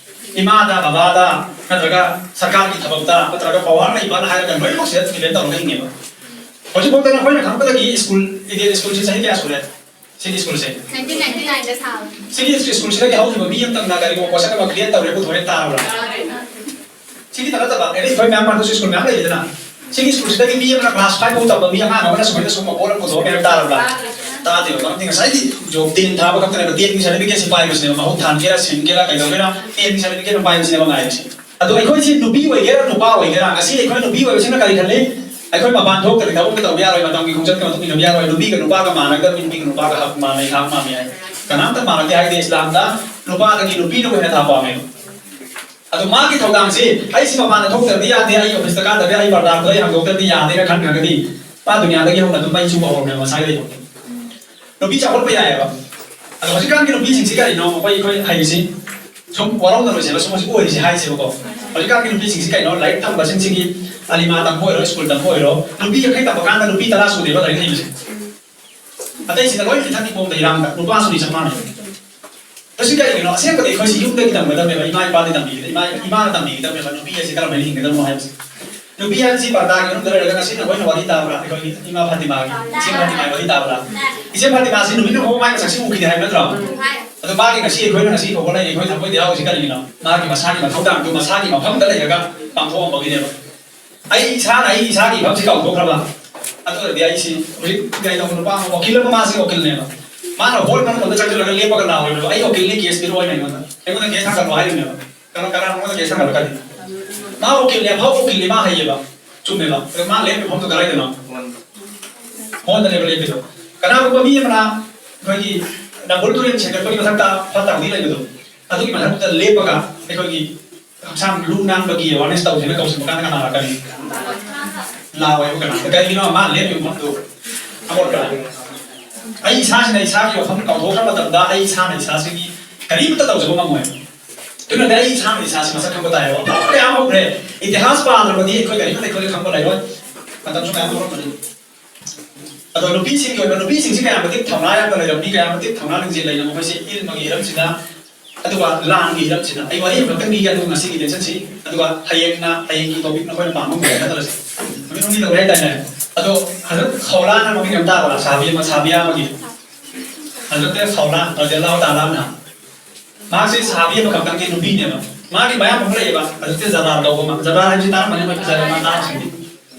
ꯏꯃꯥꯗ, ꯕꯕꯥꯗ, ꯅꯠꯇ꯭ꯔꯒ ꯁꯔꯀꯥꯔꯒꯤ ꯊꯕꯛꯇ, ꯅꯠꯇ꯭ꯔꯒ ꯄꯋꯥꯔ ꯂꯩꯕꯅ ꯍꯥꯏꯔꯒ ꯂꯣꯏꯅꯃꯛꯁꯤꯗ ꯗꯤꯄꯦꯟ ꯇꯧꯔꯒ ꯍꯤꯡꯉꯦꯕ꯫ ꯍꯧꯖꯤꯛꯐꯥꯎꯗ ꯑꯩꯈꯣꯏꯅ ꯈꯪꯕꯗꯒꯤ ꯁ꯭ꯀꯨꯜ, ꯏꯗꯦꯟ ꯁ꯭ꯀꯨꯜꯁꯤ ꯆꯍꯤ ꯀꯌꯥ ꯁꯨꯔꯦ? ꯁꯤꯒꯤ ꯁ꯭ꯀꯨꯜꯁꯦ꯫ ꯅꯥꯏꯟꯇꯤꯟ ꯅꯥꯏꯟꯇꯤ ꯅꯥꯏꯟꯗ ꯁꯥꯕꯅꯤ꯫ ꯁꯤꯒꯤ ꯁ꯭ꯀꯨꯜꯁꯤꯗꯒꯤ ꯍꯧꯈꯤꯕ ꯃꯤ ꯑꯃꯇꯪꯅ ꯀꯔꯤꯒꯨꯝꯕ ꯄꯣꯠꯁꯛ ꯑꯃ ꯀ꯭ꯔꯤꯌꯦꯠ ꯇꯧꯔꯦ ꯄꯨꯊꯣꯔꯛꯑꯦ ꯇꯥꯔꯕ꯭ꯔꯥ? ꯁꯤꯒꯤꯗ ꯅꯠꯇꯕ ꯑꯦꯅꯤ ꯑꯩꯈꯣꯏ ꯃꯌꯥꯝ ꯃꯥꯟꯗꯁꯨ ꯁ꯭ꯀꯨꯜ ꯃꯌꯥꯝ ꯂꯩꯗꯅ, ꯁꯤꯒꯤ ꯁ꯭ꯀꯨꯜꯁꯤꯗꯒꯤ ꯃꯤ ꯑꯃꯅ ꯀ꯭ꯂꯥꯁ ꯐꯥꯏꯚ ꯐꯥꯎ ꯇꯝꯕ ꯃꯤ ꯑꯉꯥꯡ ꯑꯃꯅ ꯁꯨꯃꯥꯏꯅ ꯁꯨꯝꯕ ꯄꯣꯠ ꯑꯃ ꯄꯨꯊꯣꯛꯑꯦ ꯍꯥꯏꯕ ꯇꯥꯔꯕ꯭ꯔꯥ? ꯇꯥꯗꯦꯕ꯫ ꯃꯔꯝꯗꯤ ꯉꯁꯥꯏꯒꯤ ꯖꯣꯕ ꯇꯦꯟ ꯊꯥꯕ ꯈꯛꯇꯅꯦꯕ, ꯇꯦꯟꯒꯤ ꯁꯥꯔꯇꯤꯐꯤꯀꯦꯠꯁꯦ ꯄꯥꯏꯕꯁꯤꯅꯦꯕ, ꯃꯍꯨꯠ ꯊꯥꯟꯒꯦꯔꯥ ꯁꯤꯟꯒꯦꯔꯥ ꯀꯩꯗꯧꯒꯦꯔꯥ ꯇꯦꯟꯒꯤ ꯁꯥꯔꯇꯤꯐꯤꯀꯦꯠ ꯑꯃ ꯄꯥꯏꯕꯁꯤꯅꯦꯕ ꯉꯥꯏꯔꯤꯁꯦ꯫ ꯑꯗꯣ ꯑꯩꯈꯣꯏꯁꯤ ꯅꯨꯄꯤ ꯑꯣꯏꯒꯦꯔꯥ ꯅꯨꯄꯥ ꯑꯣꯏꯒꯦꯔꯥ, ꯉꯁꯤ ꯑꯩꯈꯣꯏ ꯅꯨꯄꯤ ꯑꯣꯏꯕꯁꯤꯅ ꯀꯔꯤ ꯈꯜꯂꯤ? ꯑꯩꯈꯣꯏ ꯃꯄꯥꯟ ꯊꯣꯛꯇ꯭ꯔꯗꯤ ꯊꯕꯛꯇ ꯇꯧꯕ ꯌꯥꯔꯣꯏ, ꯃꯇꯝꯒꯤ ꯈꯣꯡꯆꯠꯀꯤ ꯃꯇꯨꯡ ꯏꯟꯅꯕ ꯌꯥꯔꯣꯏ, ꯅꯨꯄꯤꯒ ꯅꯨꯄꯥꯒ ꯃꯥꯟꯅꯒꯗꯕꯅꯤ, ꯅꯨꯄꯤꯒ ꯅꯨꯄꯥꯒ ꯍꯛ ꯃꯥꯟꯅꯩ, ꯊꯥꯛ ꯃꯥꯟꯅꯩ ꯍꯥꯏ꯫ ꯀꯅꯥꯝꯇ ꯃꯥꯟꯅꯗꯦ ꯍꯥꯏꯗꯦ꯫ ꯏꯁꯂꯥꯝꯗ ꯅꯨꯄꯥꯗꯒꯤ ꯅꯨꯄꯤꯅꯕꯨ ꯍꯦꯟꯅ ꯊꯥꯛ ꯄꯥꯝꯃꯦꯕ꯫ ꯑꯗꯣ ꯃꯥꯒꯤ ꯊꯧꯗꯥꯡꯁꯤ, ꯑꯩꯁꯤ ꯃꯄꯥꯟꯗ ꯊꯣꯛꯇ꯭ꯔꯗꯤ ꯌꯥꯗꯦ, ꯑꯩ ꯑꯣꯐꯤꯁꯇ ꯀꯥꯗꯕ ꯌꯥꯏ, ꯑꯩ ꯄꯔꯗꯥ ꯈꯨꯗꯩ ꯍꯥꯡꯗꯣꯛꯇ꯭ꯔꯗꯤ ꯌꯥꯗꯦꯅ ꯈꯟꯈ꯭ꯔꯒꯗꯤ, ꯃꯥ ꯗꯨꯅꯤꯌꯥꯗꯒꯤ ꯍꯧꯅ ꯑꯗꯨꯝ ꯃꯩ ꯆꯨꯕ ꯍꯧꯔꯕꯅꯦꯕ ꯃꯁꯥꯒꯤ ꯂꯩꯐꯝ꯫ ꯅꯨꯄꯤ ꯆꯥꯎꯈꯠꯄ ꯌꯥꯏꯑꯕ꯫ ꯑꯗꯣ ꯍꯧꯖꯤꯛꯀꯥꯟꯒꯤ ꯅꯨꯄꯤꯁꯤꯡꯁꯤ ꯀꯔꯤꯅꯣ? ꯑꯩꯈꯣꯏ ꯑꯩꯈꯣꯏ ꯍꯩꯔꯤꯁꯤ ꯁꯨꯝ ꯋꯥꯔꯧꯅꯔꯣꯏꯁꯦꯕ, ꯁꯨꯝ ꯍꯧꯖꯤꯛ ꯑꯣꯏꯔꯤꯁꯦ ꯍꯥꯏꯁꯦꯕꯀꯣ꯫ ꯍꯧꯖꯤꯛꯀꯥꯟꯒꯤ ꯅꯨꯄꯤꯁꯤꯡꯁꯤ ꯀꯩꯅꯣ? ꯂꯥꯏꯔꯤꯛ ꯇꯝꯕꯁꯤꯡꯁꯤꯒꯤ, ꯑꯂꯤꯃꯥ ꯇꯝꯕ ꯑꯣꯏꯔꯣ, ꯁ꯭ꯀꯨꯜ ꯇꯝꯕ ꯑꯣꯏꯔꯣ, ꯅꯨꯄꯤ ꯌꯥꯡꯈꯩ ꯇꯝꯕ ꯀꯥꯟꯗ ꯅꯨꯄꯤ ꯇꯔꯥ ꯁꯨꯗꯦꯕ ꯂꯥꯏꯔꯤꯛ ꯍꯩꯕꯁꯦ꯫ ꯑꯇꯩꯁꯤꯅ ꯂꯣꯏ ꯏꯊꯛꯀꯤ ꯄꯣꯝꯗ ꯏꯔꯥꯡꯗ, ꯅꯨꯄꯥꯁꯨꯅꯤ ꯆꯞ ꯃꯥꯟꯅꯩ꯫ ꯃꯁꯤ ꯀꯔꯤꯒꯤꯅꯣ? ꯑꯁꯦꯡꯕꯗꯤ ꯑꯩꯈꯣꯏꯁꯤ ꯌꯨꯝꯗꯒꯤ ꯇꯝꯒꯗꯕꯅꯦꯕ, ꯏꯃꯥ ꯏꯄꯥꯗꯤ ꯇꯝꯕꯤꯒꯗꯕ, ꯏꯃꯥ ꯏꯃꯥꯅ ꯇꯝꯕꯤꯒꯗꯕꯅꯦꯕ ꯅꯨꯄꯤ ꯍꯥꯏꯁꯤ ꯀꯔꯝꯍꯥꯏꯅ ꯍꯤꯡꯒꯗꯕꯅꯣ ꯍꯥꯏꯕꯁꯦ꯫ ꯅꯨꯄꯤ ꯍꯥꯏꯕꯁꯤ ꯄꯔꯗꯥꯒꯤ ꯃꯅꯨꯡꯗ ꯂꯩꯔꯒ ꯉꯁꯤ ꯅꯈꯣꯏꯅ ꯋꯥꯔꯤ ꯇꯥꯕ꯭ꯔꯥ? ꯑꯩꯈꯣꯏꯒꯤ ꯏꯃꯥ ꯐꯥꯇꯤꯃꯥꯒꯤ, ꯏꯆꯦ ꯐꯥꯇꯤꯃꯥꯒꯤ ꯋꯥꯔꯤ ꯇꯥꯕ꯭ꯔꯥ? ꯏꯆꯦ ꯐꯥꯇꯤꯃꯥꯁꯤ ꯅꯨꯃꯤꯠ ꯅꯨꯡꯐꯥꯎ ꯃꯥꯏ ꯃꯁꯛꯁꯤ ꯎꯈꯤꯗꯦ ꯍꯥꯏꯕ ꯅꯠꯇ꯭ꯔꯣ? ꯑꯗꯣ ꯃꯥꯒꯤ ꯉꯁꯤ ꯑꯩꯈꯣꯏꯅ ꯉꯁꯤ ꯐꯥꯎꯕ ꯂꯩ, ꯑꯩꯈꯣꯏ ꯊꯃꯣꯏꯗ ꯌꯥꯎꯔꯤꯁꯤ ꯀꯔꯤꯒꯤꯅꯣ? ꯃꯥꯒꯤ ꯃꯁꯥꯒꯤ ꯃꯊꯧꯗꯥꯡꯗꯨ ꯃꯁꯥꯒꯤ ꯃꯐꯝꯗ ꯂꯩꯔꯒ ꯄꯥꯡꯊꯣꯛꯑꯝꯕꯒꯤꯅꯦꯕ꯫ ꯑꯩ ꯏꯁꯥꯅ ꯑꯩ ꯏꯁꯥꯒꯤ ꯏꯐꯝꯁꯤ ꯀꯥꯎꯊꯣꯛꯈ꯭ꯔꯕ? ꯑꯗꯨ ꯑꯣꯏꯔꯗꯤ ꯑꯩꯁꯤ ꯍꯧꯖꯤꯛ ꯀꯩꯗꯧꯕ ꯅꯨꯄꯥ ꯑꯃ ꯋꯥꯀꯤꯜ ꯑꯃ, ꯃꯥꯁꯤ ꯋꯥꯀꯤꯜꯅꯦꯕ꯫ ꯃꯥꯅ ꯍꯣꯜ ꯃꯅꯨꯡꯗ ꯆꯪꯁꯤꯜꯂꯒ ꯂꯦꯞꯄꯒ ꯂꯥꯎꯔꯦꯕ, "ꯑꯩ ꯋꯥꯀꯤꯜꯅꯤ, ꯀꯦꯁ ꯄꯤꯔꯛꯑꯣ ꯍꯥꯏꯅ ꯑꯩꯉꯣꯟꯗ꯫ ꯑꯩꯉꯣꯟꯗ ꯀꯦꯁ ꯊꯥꯡꯒꯠꯂꯣ" ꯍꯥꯏꯔꯤꯅꯦꯕ꯫ ꯀꯅꯥ ꯀꯅꯥꯅꯣ ꯑꯩꯉꯣꯟꯗ ꯀꯦꯁ ꯊꯥꯡꯒꯠꯂꯛꯀꯅꯤ? ꯃꯥ ꯋꯥꯀꯤꯜꯅꯤ, ꯑꯐꯥꯎꯕ ꯋꯥꯀꯤꯜꯅꯤ, ꯃꯥ ꯍꯩꯌꯦꯕ꯫ ꯆꯨꯝꯃꯦꯕ꯫ ꯑꯗꯣ ꯃꯥ ꯂꯦꯞꯄ ꯃꯐꯝꯗꯣ ꯀꯗꯥꯏꯗꯅꯣ? ꯍꯣꯜꯗꯅꯦꯕ ꯂꯦꯞꯄꯤꯗꯣ꯫ ꯀꯅꯥꯒꯨꯝꯕ ꯃꯤ ꯑꯃꯅ ꯑꯩꯈꯣꯏꯒꯤ ꯅꯝꯕꯨꯜ ꯇꯨꯔꯦꯜ ꯁꯦꯡꯒꯠꯄꯒꯤ ꯃꯊꯛꯇ ꯐꯠꯇ ꯍꯥꯎꯗꯤ ꯂꯩꯕꯗꯣ, ꯑꯗꯨꯒꯤ ꯃꯊꯛꯇ ꯂꯦꯞꯄꯒ ꯑꯩꯈꯣꯏꯒꯤ ꯍꯛꯆꯥꯡ ꯂꯨ ꯅꯥꯟꯕꯒꯤ ꯑꯦꯋꯥꯔꯅꯦꯁ ꯇꯧꯁꯦꯅ ꯀꯧꯁꯤꯟꯕ ꯀꯥꯟꯗ ꯀꯅꯥ ꯂꯥꯛꯀꯅꯤ? ꯂꯥꯛꯑꯣꯏꯕ ꯀꯅꯥ꯫ ꯀꯩꯒꯤꯅꯣ? ꯃꯥ ꯂꯦꯞꯄꯤꯕ ꯃꯐꯝꯗꯨ ꯑꯃꯣꯠꯄ꯫ ꯑꯩ ꯏꯁꯥꯁꯤꯅ ꯏꯁꯥꯒꯤ ꯋꯥꯐꯝ ꯀꯥꯎꯊꯣꯛꯈ꯭ꯔ ꯃꯇꯝꯗ ꯑꯩ ꯏꯁꯥꯅ ꯏꯁꯥꯁꯤꯒꯤ ꯀꯔꯤꯝꯇ ꯇꯧꯖꯕ ꯉꯝꯃꯣꯏ꯫ ꯑꯗꯨꯅꯗꯤ ꯑꯩ ꯏꯁꯥꯅ ꯏꯁꯥꯁꯤ ꯃꯁꯛ ꯈꯪꯕ ꯇꯥꯏꯌꯦꯕ꯫ ꯑꯐꯕ ꯀꯌꯥ ꯑꯃ ꯍꯧꯈ꯭ꯔꯦ꯫ ꯏꯇꯤꯍꯥꯁ ꯄꯥꯗ꯭ꯔꯕꯗꯤ ꯑꯩꯈꯣꯏ ꯀꯔꯤꯝꯇ ꯑꯩꯈꯣꯏꯗ ꯈꯪꯕ ꯂꯩꯔꯣꯏ꯫ ꯃꯇꯝꯁꯨ ꯃꯌꯥꯝ ꯍꯧꯔꯛꯄꯅꯤ꯫ ꯑꯗꯣ ꯅꯨꯄꯤꯁꯤꯡꯒꯤ ꯑꯣꯏꯕ, ꯅꯨꯄꯤꯁꯤꯡꯁꯤ ꯀꯌꯥ ꯃꯇꯤꯛ ꯊꯧꯅꯥ ꯌꯥꯝꯅ ꯂꯩꯔꯝꯃꯤ, ꯀꯌꯥ ꯃꯇꯤꯛ ꯊꯧꯅꯥ ꯂꯤꯡꯖꯦꯜ ꯂꯩꯔꯝꯃꯤ, ꯃꯈꯣꯏꯁꯦ ꯏꯜꯃꯒꯤ ꯍꯤꯔꯝꯁꯤꯗ, ꯑꯗꯨꯒ ꯂꯥꯟꯒꯤ ꯍꯤꯔꯝꯁꯤꯗ꯫ ꯑꯩ ꯋꯥꯔꯤ ꯑꯃꯈꯛꯇꯪ ꯂꯤꯒꯦ, ꯑꯗꯨꯒ ꯉꯁꯤꯒꯤ ꯂꯦꯁꯟꯁꯤ, ꯑꯗꯨꯒ ꯍꯌꯦꯡꯅ, ꯍꯌꯦꯡꯒꯤ ꯇꯣꯄꯤꯛ ꯅꯈꯣꯏꯅ ꯄꯥꯝꯕ ꯑꯃ ꯂꯩꯔꯦ ꯅꯠꯇ꯭ꯔꯁꯨ꯫ ꯅꯨꯃꯤꯠ ꯍꯨꯝꯅꯤ ꯇꯧꯔꯦ ꯍꯥꯏꯇꯥꯔꯦ꯫ ꯑꯗꯣ ꯍꯟꯗꯛ ꯈꯧꯂꯥꯅ ꯃꯃꯤꯡ ꯑꯃ ꯇꯥꯕ꯭ꯔꯥ? ꯁꯥꯕꯤ ꯑꯃ, ꯁꯥꯕꯤꯌꯥ ꯑꯃꯒꯤ꯫ ꯍꯧꯖꯤꯛꯇꯤ ꯈꯧꯂꯥ ꯔꯖꯤꯌꯜꯂꯥꯍꯨ ꯇꯥꯂꯥ ꯑꯟꯍꯥ꯫ ꯃꯍꯥꯛꯁꯤ ꯁꯍꯥꯕꯤ ꯑꯃꯈꯛꯇꯪꯒꯤ ꯅꯨꯄꯤꯅꯦꯕ꯫ ꯃꯥꯒꯤ ꯃꯌꯥꯝ ꯑꯃ ꯂꯩꯌꯦꯕ꯫ ꯍꯧꯖꯤꯛꯇꯤ ꯖꯕꯥꯔ ꯀꯧꯕ ꯑꯃ꯫ ꯖꯕꯥꯔ ꯍꯥꯏꯕꯁꯤ ꯇꯥꯔꯝꯃꯅꯤ, ꯃꯣꯏ ꯐꯖꯔꯦ ꯃꯇꯥꯡꯁꯤꯡꯗꯤ꯫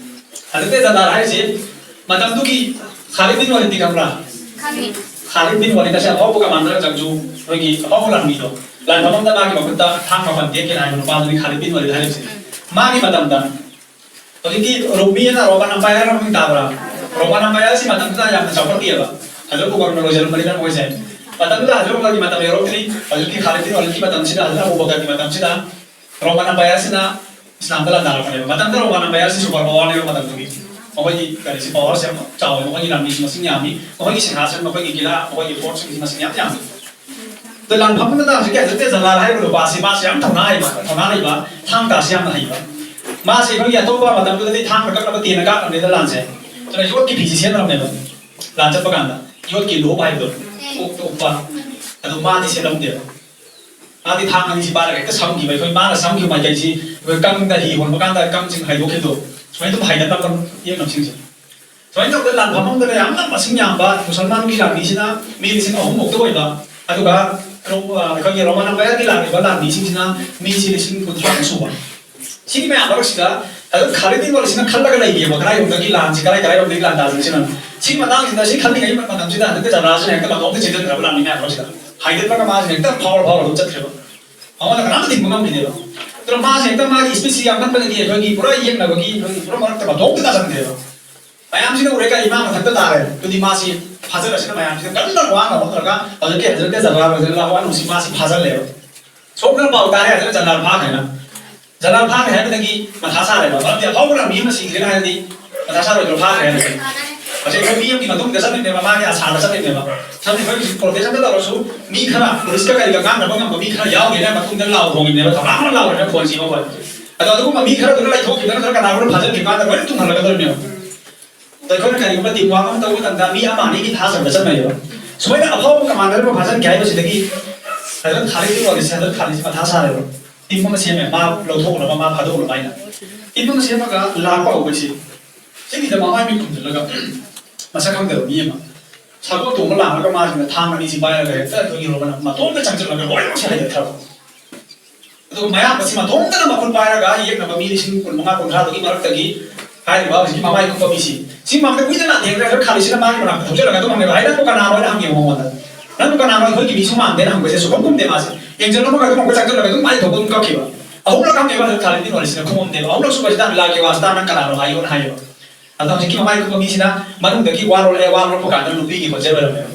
ꯍꯧꯖꯤꯛꯇꯤ ꯖꯕꯥꯔ ꯍꯥꯏꯁꯤ ꯃꯇꯝꯗꯨꯒꯤ ꯈꯥꯂꯤꯗ ꯕꯤꯟ ꯋꯥꯂꯤꯗꯇꯤ ꯈꯪꯕ꯭ꯔꯥ? ꯈꯪꯉꯤ꯫ ꯈꯥꯂꯤꯗ ꯕꯤꯟ ꯋꯥꯂꯤꯗ ꯑꯁꯤ ꯑꯐꯥꯎꯕ ꯀꯃꯥꯟꯗꯔ ꯖꯪꯒꯨ, ꯑꯩꯈꯣꯏꯒꯤ ꯑꯐꯥꯎꯕ ꯂꯥꯟꯃꯤꯗꯣ꯫ ꯂꯥꯟꯐꯝ ꯑꯃꯗ ꯃꯥꯒꯤ ꯃꯈꯨꯠꯇ ꯊꯥꯡ ꯃꯥꯄꯟ ꯇꯦꯛꯈꯤꯅ ꯍꯥꯏꯕ ꯅꯨꯄꯥꯗꯨꯅꯤ ꯈꯥꯂꯤꯗ ꯕꯤꯟ ꯋꯥꯂꯤꯗ ꯍꯥꯏꯔꯤꯕꯁꯦ꯫ ꯃꯥꯒꯤ ꯃꯇꯝꯗ ꯍꯧꯖꯤꯛꯀꯤ ꯔꯣꯃꯤ ꯑꯅ ꯔꯣꯃꯟ ꯑꯝꯄꯥꯌꯔ ꯃꯃꯤꯡ ꯇꯥꯕ꯭ꯔꯥ? ꯔꯣꯃꯟ ꯑꯝꯄꯥꯌꯔꯁꯤ ꯃꯇꯝꯗꯨꯗ ꯌꯥꯝꯅ ꯆꯥꯎꯈꯠꯂꯤꯑꯕ꯫ ꯍꯧꯖꯤꯛ ꯎꯃꯔꯅ ꯂꯣꯏꯁꯤꯜꯂꯝꯕꯅꯤꯅ ꯃꯣꯏꯁꯦ꯫ ꯃꯇꯝꯗꯨꯗ ꯍꯧꯖꯤꯛ ꯎꯃꯔꯒꯤ ꯃꯇꯝ ꯌꯧꯔꯛꯇ꯭ꯔꯤ꯫ ꯍꯧꯖꯤꯛꯀꯤ ꯈꯥꯂꯤꯗ ꯕꯤꯟ ꯋꯥꯂꯤꯗꯀꯤ ꯃꯇꯝꯁꯤꯗ, ꯍꯧꯖꯤꯛ ꯑꯕꯨ ꯕꯀꯔꯒꯤ ꯃꯇꯝꯁꯤꯗ ꯔꯣꯃꯟ ꯑꯝꯄꯥꯌꯔꯁꯤꯅ ꯏꯁꯂꯥꯝꯗ ꯂꯥꯟꯗꯥꯔꯛꯄꯅꯦꯕ꯫ ꯃꯇꯝꯗꯨꯗ ꯔꯣꯃꯟ ꯑꯝꯄꯥꯌꯔꯁꯤ ꯁꯨꯄꯔ ꯄꯋꯥꯔꯅꯦꯕ ꯃꯇꯝꯗꯨꯒꯤ꯫ ꯃꯈꯣꯏꯒꯤ ꯀꯔꯤꯁꯤ ꯄꯋꯥꯔꯁꯦ ꯌꯥꯝ ꯆꯥꯎꯋꯦ, ꯃꯈꯣꯏꯒꯤ ꯂꯥꯟꯃꯤꯁꯤ ꯃꯁꯤꯡ ꯌꯥꯝꯃꯤ, ꯃꯈꯣꯏꯒꯤ ꯁꯤꯡꯍꯥꯁꯟ, ꯃꯈꯣꯏꯒꯤ ꯀꯤꯂꯥ, ꯃꯈꯣꯏꯒꯤ ꯐꯣꯔꯠꯁꯤꯡꯁꯤ ꯃꯁꯤꯡ ꯌꯥꯝ ꯌꯥꯝꯃꯤ꯫ ꯑꯗꯣ ꯂꯥꯟꯐꯝ ꯑꯃꯗ ꯍꯧꯖꯤꯛꯀꯤ ꯍꯖꯔꯠ ꯖꯂꯥꯜ ꯍꯥꯏꯔꯤꯕ ꯅꯨꯄꯥꯁꯤ ꯃꯥꯁꯤ ꯌꯥꯝ ꯊꯧꯅꯥ ꯍꯩꯕ, ꯊꯧꯅꯥ ꯂꯩꯕ, ꯊꯥꯡ ꯇꯥꯁꯤ ꯌꯥꯝꯅ ꯍꯩꯕ꯫ ꯃꯥꯁꯤ ꯑꯩꯈꯣꯏꯒꯤ ꯑꯇꯣꯞꯄ ꯃꯇꯝꯗꯨꯗꯗꯤ ꯊꯥꯡꯅ ꯀꯛꯅꯕ ꯇꯦꯟꯅ ꯀꯥꯞꯅꯕꯅꯤꯗ ꯂꯥꯟꯁꯦ꯫ ꯑꯗꯨꯅ ꯌꯣꯠꯀꯤ ꯐꯤꯁꯤ ꯁꯦꯠꯅꯔꯝꯃꯦꯕ꯫ ꯂꯥꯟ ꯆꯠꯄ ꯀꯥꯟꯗ ꯌꯣꯠꯀꯤ ꯂꯣꯞ ꯍꯥꯏꯕꯗꯣ, ꯀꯣꯛꯇ ꯎꯞꯄ꯫ ꯑꯗꯨ ꯃꯥꯗꯤ ꯁꯦꯠꯂꯝꯗꯦꯕ꯫ ꯃꯥꯗꯤ ꯊꯥꯡ ꯑꯅꯤꯁꯤ ꯄꯥꯏꯔꯒ ꯍꯦꯛꯇ ꯁꯝꯈꯤꯕ꯫ ꯑꯩꯈꯣꯏ ꯃꯥꯅ ꯁꯝꯈꯤꯕ ꯃꯥꯏꯀꯩꯁꯤ ꯑꯩꯈꯣꯏ ꯀꯪꯗ ꯍꯤ ꯍꯣꯟꯕ ꯀꯥꯟꯗ ꯀꯪꯁꯤꯡ ꯍꯥꯏꯗꯣꯛꯈꯤꯕꯗꯣ, ꯁꯨꯃꯥꯏꯅ ꯑꯗꯨꯝ ꯍꯥꯏꯗꯠꯂꯝꯕ ꯌꯦꯛꯅꯕꯁꯤꯡꯁꯦ꯫ ꯁꯨꯃꯥꯏꯅ ꯇꯧꯗꯅ ꯂꯥꯟꯐꯝ ꯑꯃꯗ ꯌꯥꯝꯅ ꯃꯁꯤꯡ ꯌꯥꯝꯕ ꯃꯨꯁꯜꯃꯥꯟꯒꯤ ꯂꯥꯟꯃꯤꯁꯤꯅ ꯃꯤ ꯂꯤꯁꯤꯡ ꯑꯍꯨꯝ ꯃꯨꯛꯇ ꯑꯣꯏꯕ, ꯑꯗꯨꯒ ꯔꯣ-, ꯑ, ꯑꯩꯈꯣꯏꯒꯤ ꯔꯣꯃꯟ ꯑꯝꯄꯥꯌꯔꯒꯤ ꯂꯥꯛꯂꯤꯕ ꯂꯥꯟꯃꯤꯁꯤꯡꯁꯤꯅ ꯃꯤꯁꯤ ꯂꯤꯁꯤꯡ ꯀꯨꯟꯊ꯭ꯔꯥꯃꯨꯛ ꯁꯨꯕ꯫ ꯁꯤꯒꯤ ꯃꯌꯥꯝ ꯃꯔꯛꯁꯤꯗ ꯑꯗꯨꯝ ꯈꯥꯂꯤꯗ ꯕꯤꯟ ꯋꯥꯂꯤꯗꯁꯤꯅ ꯈꯜꯂꯒ ꯂꯩꯔꯤꯑꯕ, ꯀꯗꯥꯏꯔꯣꯝꯗꯒꯤ ꯂꯥꯟꯁꯤ, ꯀꯗꯥꯏ ꯀꯗꯥꯏꯔꯣꯝꯗꯒꯤ ꯂꯥꯟ ꯇꯥꯗꯣꯏꯁꯤꯅ꯫ ꯁꯤꯒꯤ ꯃꯇꯥꯡꯁꯤꯗ ꯁꯤ ꯈꯜꯂꯤꯉꯩ ꯃꯇꯝꯁꯤꯗ ꯍꯟꯗꯛꯇ ꯖꯕꯥꯔꯁꯤꯅ ꯍꯦꯛꯇ ꯃꯇꯣꯝꯇ ꯆꯦꯟꯁꯤꯟꯈ꯭ꯔꯕ ꯂꯥꯟꯃꯤ ꯃꯌꯥꯝ ꯃꯔꯛꯁꯤꯗ꯫ ꯍꯥꯏꯗꯠꯂꯒ ꯃꯥꯁꯤꯅ ꯍꯦꯛꯇ ꯐꯥꯎꯔ ꯐꯥꯎꯔ ꯑꯗꯨꯝ ꯆꯠꯈ꯭ꯔꯦꯕ꯫ ꯃꯉꯣꯟꯗ ꯀꯅꯥꯝꯇ ꯊꯤꯡꯕ ꯉꯝꯈꯤꯗꯦꯕ꯫ ꯑꯗꯨꯅ ꯃꯥꯁꯦ ꯍꯦꯛꯇ ꯃꯥꯒꯤ ꯏꯁꯄꯤꯠꯁꯤ ꯌꯥꯝꯃꯟꯕꯗꯒꯤ ꯑꯩꯈꯣꯏꯒꯤ ꯄꯨꯔꯥ ꯌꯦꯛꯅꯕꯒꯤ, ꯑꯩꯈꯣꯏꯒꯤ ꯄꯨꯔꯥ ꯃꯔꯛꯇ ꯃꯇꯣꯝꯇ ꯇꯥꯁꯟꯈ꯭ꯔꯦꯕ꯫ ꯃꯌꯥꯝꯁꯤꯅ ꯎꯔꯦ, ꯀꯔꯤ ꯃꯥ ꯃꯊꯟꯇ ꯇꯥꯔꯦ꯫ ꯑꯗꯨꯗꯤ ꯃꯥꯁꯤ ꯐꯥꯖꯤꯜꯂꯁꯤꯅ ꯃꯌꯥꯝꯁꯤꯅ ꯀꯟꯅ ꯋꯥꯅ ꯍꯣꯠꯅꯔꯒ ꯍꯧꯖꯤꯛꯀꯤ ꯍꯖꯔꯠ ꯖꯕꯥꯔ ꯔꯖꯤꯌꯜꯂꯥꯍꯨ ꯑꯟꯍꯨꯁꯤ ꯃꯥꯁꯤ ꯐꯥꯖꯤꯜꯂꯦꯕ꯫ ꯁꯣꯝꯗꯅ ꯄꯥꯎ ꯇꯥꯔꯦ, ꯍꯖꯔꯠ ꯖꯕꯥꯔ ꯐꯥꯈ꯭ꯔꯦꯅ꯫ ꯖꯕꯥꯔ ꯐꯥꯈ꯭ꯔꯦ ꯍꯥꯏꯕꯗꯒꯤ ꯃꯊꯥ ꯁꯥꯔꯦꯕ꯫ ꯃꯔꯝꯗꯤ ꯑꯐꯥꯎꯕ ꯂꯥꯟꯃꯤ ꯑꯃ ꯁꯤꯈ꯭ꯔꯦꯅ ꯍꯥꯏꯔꯗꯤ ꯃꯊꯥ ꯁꯥꯔꯣꯏꯗ꯭ꯔꯣ, ꯐꯥꯈ꯭ꯔꯦ ꯍꯥꯏꯔꯗꯤ? ꯍꯧꯖꯤꯛ ꯑꯩꯈꯣꯏ ꯃꯤ ꯑꯃꯒꯤ ꯃꯇꯨꯡꯗ ꯆꯠꯂꯤꯕꯅꯦꯕ, ꯃꯥꯒꯤ ꯑꯁꯥꯗ ꯆꯠꯂꯤꯕꯅꯦꯕ꯫ ꯁꯝꯅ ꯑꯩꯈꯣꯏ ꯍꯧꯖꯤꯛ ꯄ꯭ꯔꯣꯇꯦꯁ ꯑꯃ ꯇꯧꯔꯁꯨ ꯃꯤ ꯈꯔ ꯄꯨꯂꯤꯁꯀ ꯀꯔꯤꯒ ꯉꯥꯡꯅꯕ ꯉꯝꯕ ꯃꯤ ꯈꯔ ꯌꯥꯎꯒꯦꯅ ꯃꯇꯨꯡꯗ ꯂꯥꯎ ꯈꯣꯡꯉꯤꯅꯦꯕ, ꯊꯧꯅꯥ ꯑꯃ ꯂꯥꯎꯔꯦꯅ ꯐꯣꯟꯁꯤ ꯃꯈꯣꯏ꯫ ꯑꯗꯣ ꯑꯗꯨꯒꯨꯝꯕ ꯃꯤ ꯈꯔꯗꯨꯅ ꯂꯩꯊꯣꯛꯈꯤꯕ ꯅꯠꯇ꯭ꯔꯒ ꯀꯅꯥꯒꯨꯝꯕ ꯐꯥꯖꯤꯟꯈꯤꯕ ꯀꯥꯟꯗ ꯂꯣꯏꯅ ꯇꯨꯡꯍꯜꯂꯛꯀꯗꯣꯏꯅꯦꯕ꯫ ꯑꯗꯣ ꯑꯩꯈꯣꯏꯅ ꯀꯔꯤꯒꯨꯝꯕ ꯇꯤꯝ ꯋꯥꯔꯛ ꯑꯃ ꯇꯧꯕ ꯃꯇꯝꯗ ꯃꯤ ꯑꯃ ꯑꯅꯤꯒꯤ ꯊꯥꯖꯕ ꯆꯠꯅꯩꯌꯦꯕ꯫ ꯁꯨꯃꯥꯏꯅ ꯑꯐꯥꯎꯕ ꯀꯃꯥꯟꯗꯔ ꯑꯃ ꯐꯥꯖꯤꯟꯒꯦ ꯍꯥꯏꯕꯁꯤꯗꯒꯤ ꯍꯟꯗꯛ ꯈꯥꯂꯤꯗ ꯕꯤꯟ ꯋꯥꯂꯤꯗꯁꯦ, ꯍꯟꯗꯛ ꯈꯥꯂꯤꯗꯁꯦ ꯃꯊꯥ ꯁꯥꯔꯦꯕ꯫ ꯇꯤꯝ ꯑꯃ ꯁꯦꯝꯃꯦ, ꯃꯥ ꯂꯧꯊꯣꯛꯅꯕ, ꯃꯥ ꯐꯥꯗꯣꯛꯅꯕ ꯍꯥꯏꯅ꯫ ꯇꯤꯝ ꯑꯃ ꯁꯦꯝꯃꯒ ꯂꯥꯛꯄ ꯍꯧꯕꯁꯤ ꯁꯤꯒꯤꯗ ꯃꯃꯥꯏ ꯃꯤꯠ ꯈꯨꯝꯖꯤꯜꯂꯒ ꯃꯁꯛ ꯈꯪꯗꯕ ꯃꯤ ꯑꯃ ꯁꯒꯣꯜ ꯇꯣꯡꯕ ꯂꯥꯛꯂꯒ ꯃꯥꯁꯤꯅ ꯊꯥꯡ ꯑꯅꯤꯁꯤ ꯄꯥꯏꯔꯒ ꯍꯦꯛꯇ ꯑꯩꯈꯣꯏꯒꯤ ꯔꯣꯃꯟ ꯃꯇꯣꯝꯇ ꯆꯪꯁꯤꯜꯂꯒ ꯂꯣꯏꯅꯃꯛꯁꯦ ꯍꯥꯏꯗꯠꯈ꯭ꯔꯕ꯫ ꯑꯗꯨꯒ ꯃꯌꯥꯝꯕꯁꯤ ꯃꯇꯣꯝꯇꯅ ꯃꯈꯨꯟ ꯄꯥꯏꯔꯒ ꯌꯦꯛꯅꯕ ꯃꯤ ꯂꯤꯁꯤꯡ ꯀꯨꯟ ꯃꯉꯥ ꯀꯨꯟꯊ꯭ꯔꯥꯗꯨꯒꯤ ꯃꯔꯛꯇꯒꯤ ꯍꯥꯏꯔꯤꯕ ꯍꯧꯖꯤꯛꯀꯤ ꯃꯃꯥꯏ ꯀꯨꯞꯄ ꯃꯤꯁꯤ ꯁꯤ ꯃꯃꯥꯡꯗ ꯀꯨꯏꯅ ꯂꯥꯟꯊꯦꯡꯅ ꯈꯥꯂꯤꯁꯤꯅ ꯃꯥꯒꯤ ꯃꯅꯥꯛꯇ ꯊꯧꯖꯤꯜꯂꯒ ꯑꯗꯨꯝ ꯍꯪꯉꯦꯕ, "ꯍꯥꯏ, ꯅꯪꯕꯨ ꯀꯅꯥꯅꯣ?" ꯍꯥꯏꯅ ꯍꯪꯉꯦꯕ ꯃꯉꯣꯟꯗ꯫ "ꯅꯪꯕꯨ ꯀꯅꯥꯅꯣ? ꯑꯩꯈꯣꯏꯒꯤ ꯃꯤꯁꯨ ꯃꯥꯟꯗꯦꯅ" ꯍꯪꯕꯁꯦ ꯁꯨꯈꯨꯝ ꯈꯨꯝꯗꯦ ꯃꯥꯁꯦ꯫ ꯌꯦꯡꯁꯤꯜꯂꯝꯃꯒ ꯑꯗꯨꯝ ꯑꯃꯨꯛꯀ ꯆꯪꯁꯤꯜꯂꯒ ꯑꯗꯨꯝ ꯃꯥꯏ ꯊꯣꯛꯄ ꯑꯗꯨꯝ ꯀꯛꯈꯤꯕ꯫ ꯑꯍꯨꯝꯂꯛ ꯍꯪꯉꯦꯕ, ꯑꯗꯨ ꯈꯥꯂꯤꯗꯤ ꯋꯥꯂꯤꯁꯤꯅ ꯈꯨꯝꯃꯝꯗꯦꯕ꯫ ꯑꯍꯨꯝꯂꯛ ꯁꯨꯕꯁꯤꯗ "ꯂꯥꯛꯀꯦ ꯋꯥꯁꯇꯥ, ꯅꯪ ꯀꯅꯥꯅꯣ ꯍꯥꯏꯌꯣꯅ" ꯍꯥꯏꯌꯦꯕ꯫ ꯑꯗꯣ ꯍꯧꯖꯤꯛꯀꯤ ꯃꯃꯥꯏ ꯀꯨꯞꯄ ꯃꯤꯁꯤꯅ ꯃꯅꯨꯡꯗꯒꯤ ꯋꯥ ꯂꯣꯜꯂꯛꯑꯦ, ꯋꯥ ꯂꯣꯜꯂꯛꯄ ꯀꯥꯟꯗ ꯅꯨꯄꯤꯒꯤ ꯈꯣꯟꯖꯦꯜ ꯑꯣꯏꯔꯝꯃꯦꯕ꯫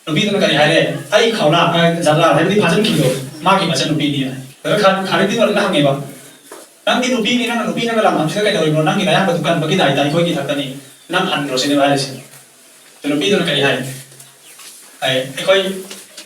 ꯅꯨꯄꯤꯗꯨꯅ ꯀꯔꯤ ꯍꯥꯏꯔꯦ? "ꯑꯩ ꯈꯥꯎꯂꯥ, ꯑ, ꯖꯂꯥꯜ ꯍꯥꯏꯕꯗꯤ ꯐꯥꯖꯤꯟꯈꯤꯕꯗꯣ, ꯃꯥꯒꯤ ꯃꯆꯟꯅꯨꯄꯤꯅꯤ" ꯍꯥꯏ꯫ ꯑꯗꯨꯒ ꯈꯥ-, ꯈꯥꯂꯤꯗꯤꯟ ꯋꯥꯂꯤꯗ ꯍꯪꯉꯦꯕ, "ꯅꯪꯗꯤ ꯅꯨꯄꯤꯅꯤ, ꯅꯪꯅ ꯅꯨꯄꯤ ꯅꯪꯅ ꯂꯥꯟꯐꯝꯁꯤꯗ ꯀꯩꯗꯧꯔꯤꯕꯅꯣ? ꯅꯪꯒꯤ ꯅꯌꯥꯝꯕꯗꯨ ꯀꯟꯕꯒꯤ ꯗꯥꯏꯇ ꯑꯩꯈꯣꯏꯒꯤ ꯈꯛꯇꯅꯤ, ꯅꯪ ꯍꯟꯈ꯭ꯔꯣ" ꯁꯤꯅꯦꯕ ꯍꯥꯏꯔꯤꯁꯦ꯫ ꯑꯗꯨ ꯅꯨꯄꯤꯗꯨꯅ ꯀꯔꯤ ꯍꯥꯏ? ꯑꯩ, ꯑꯩꯈꯣꯏ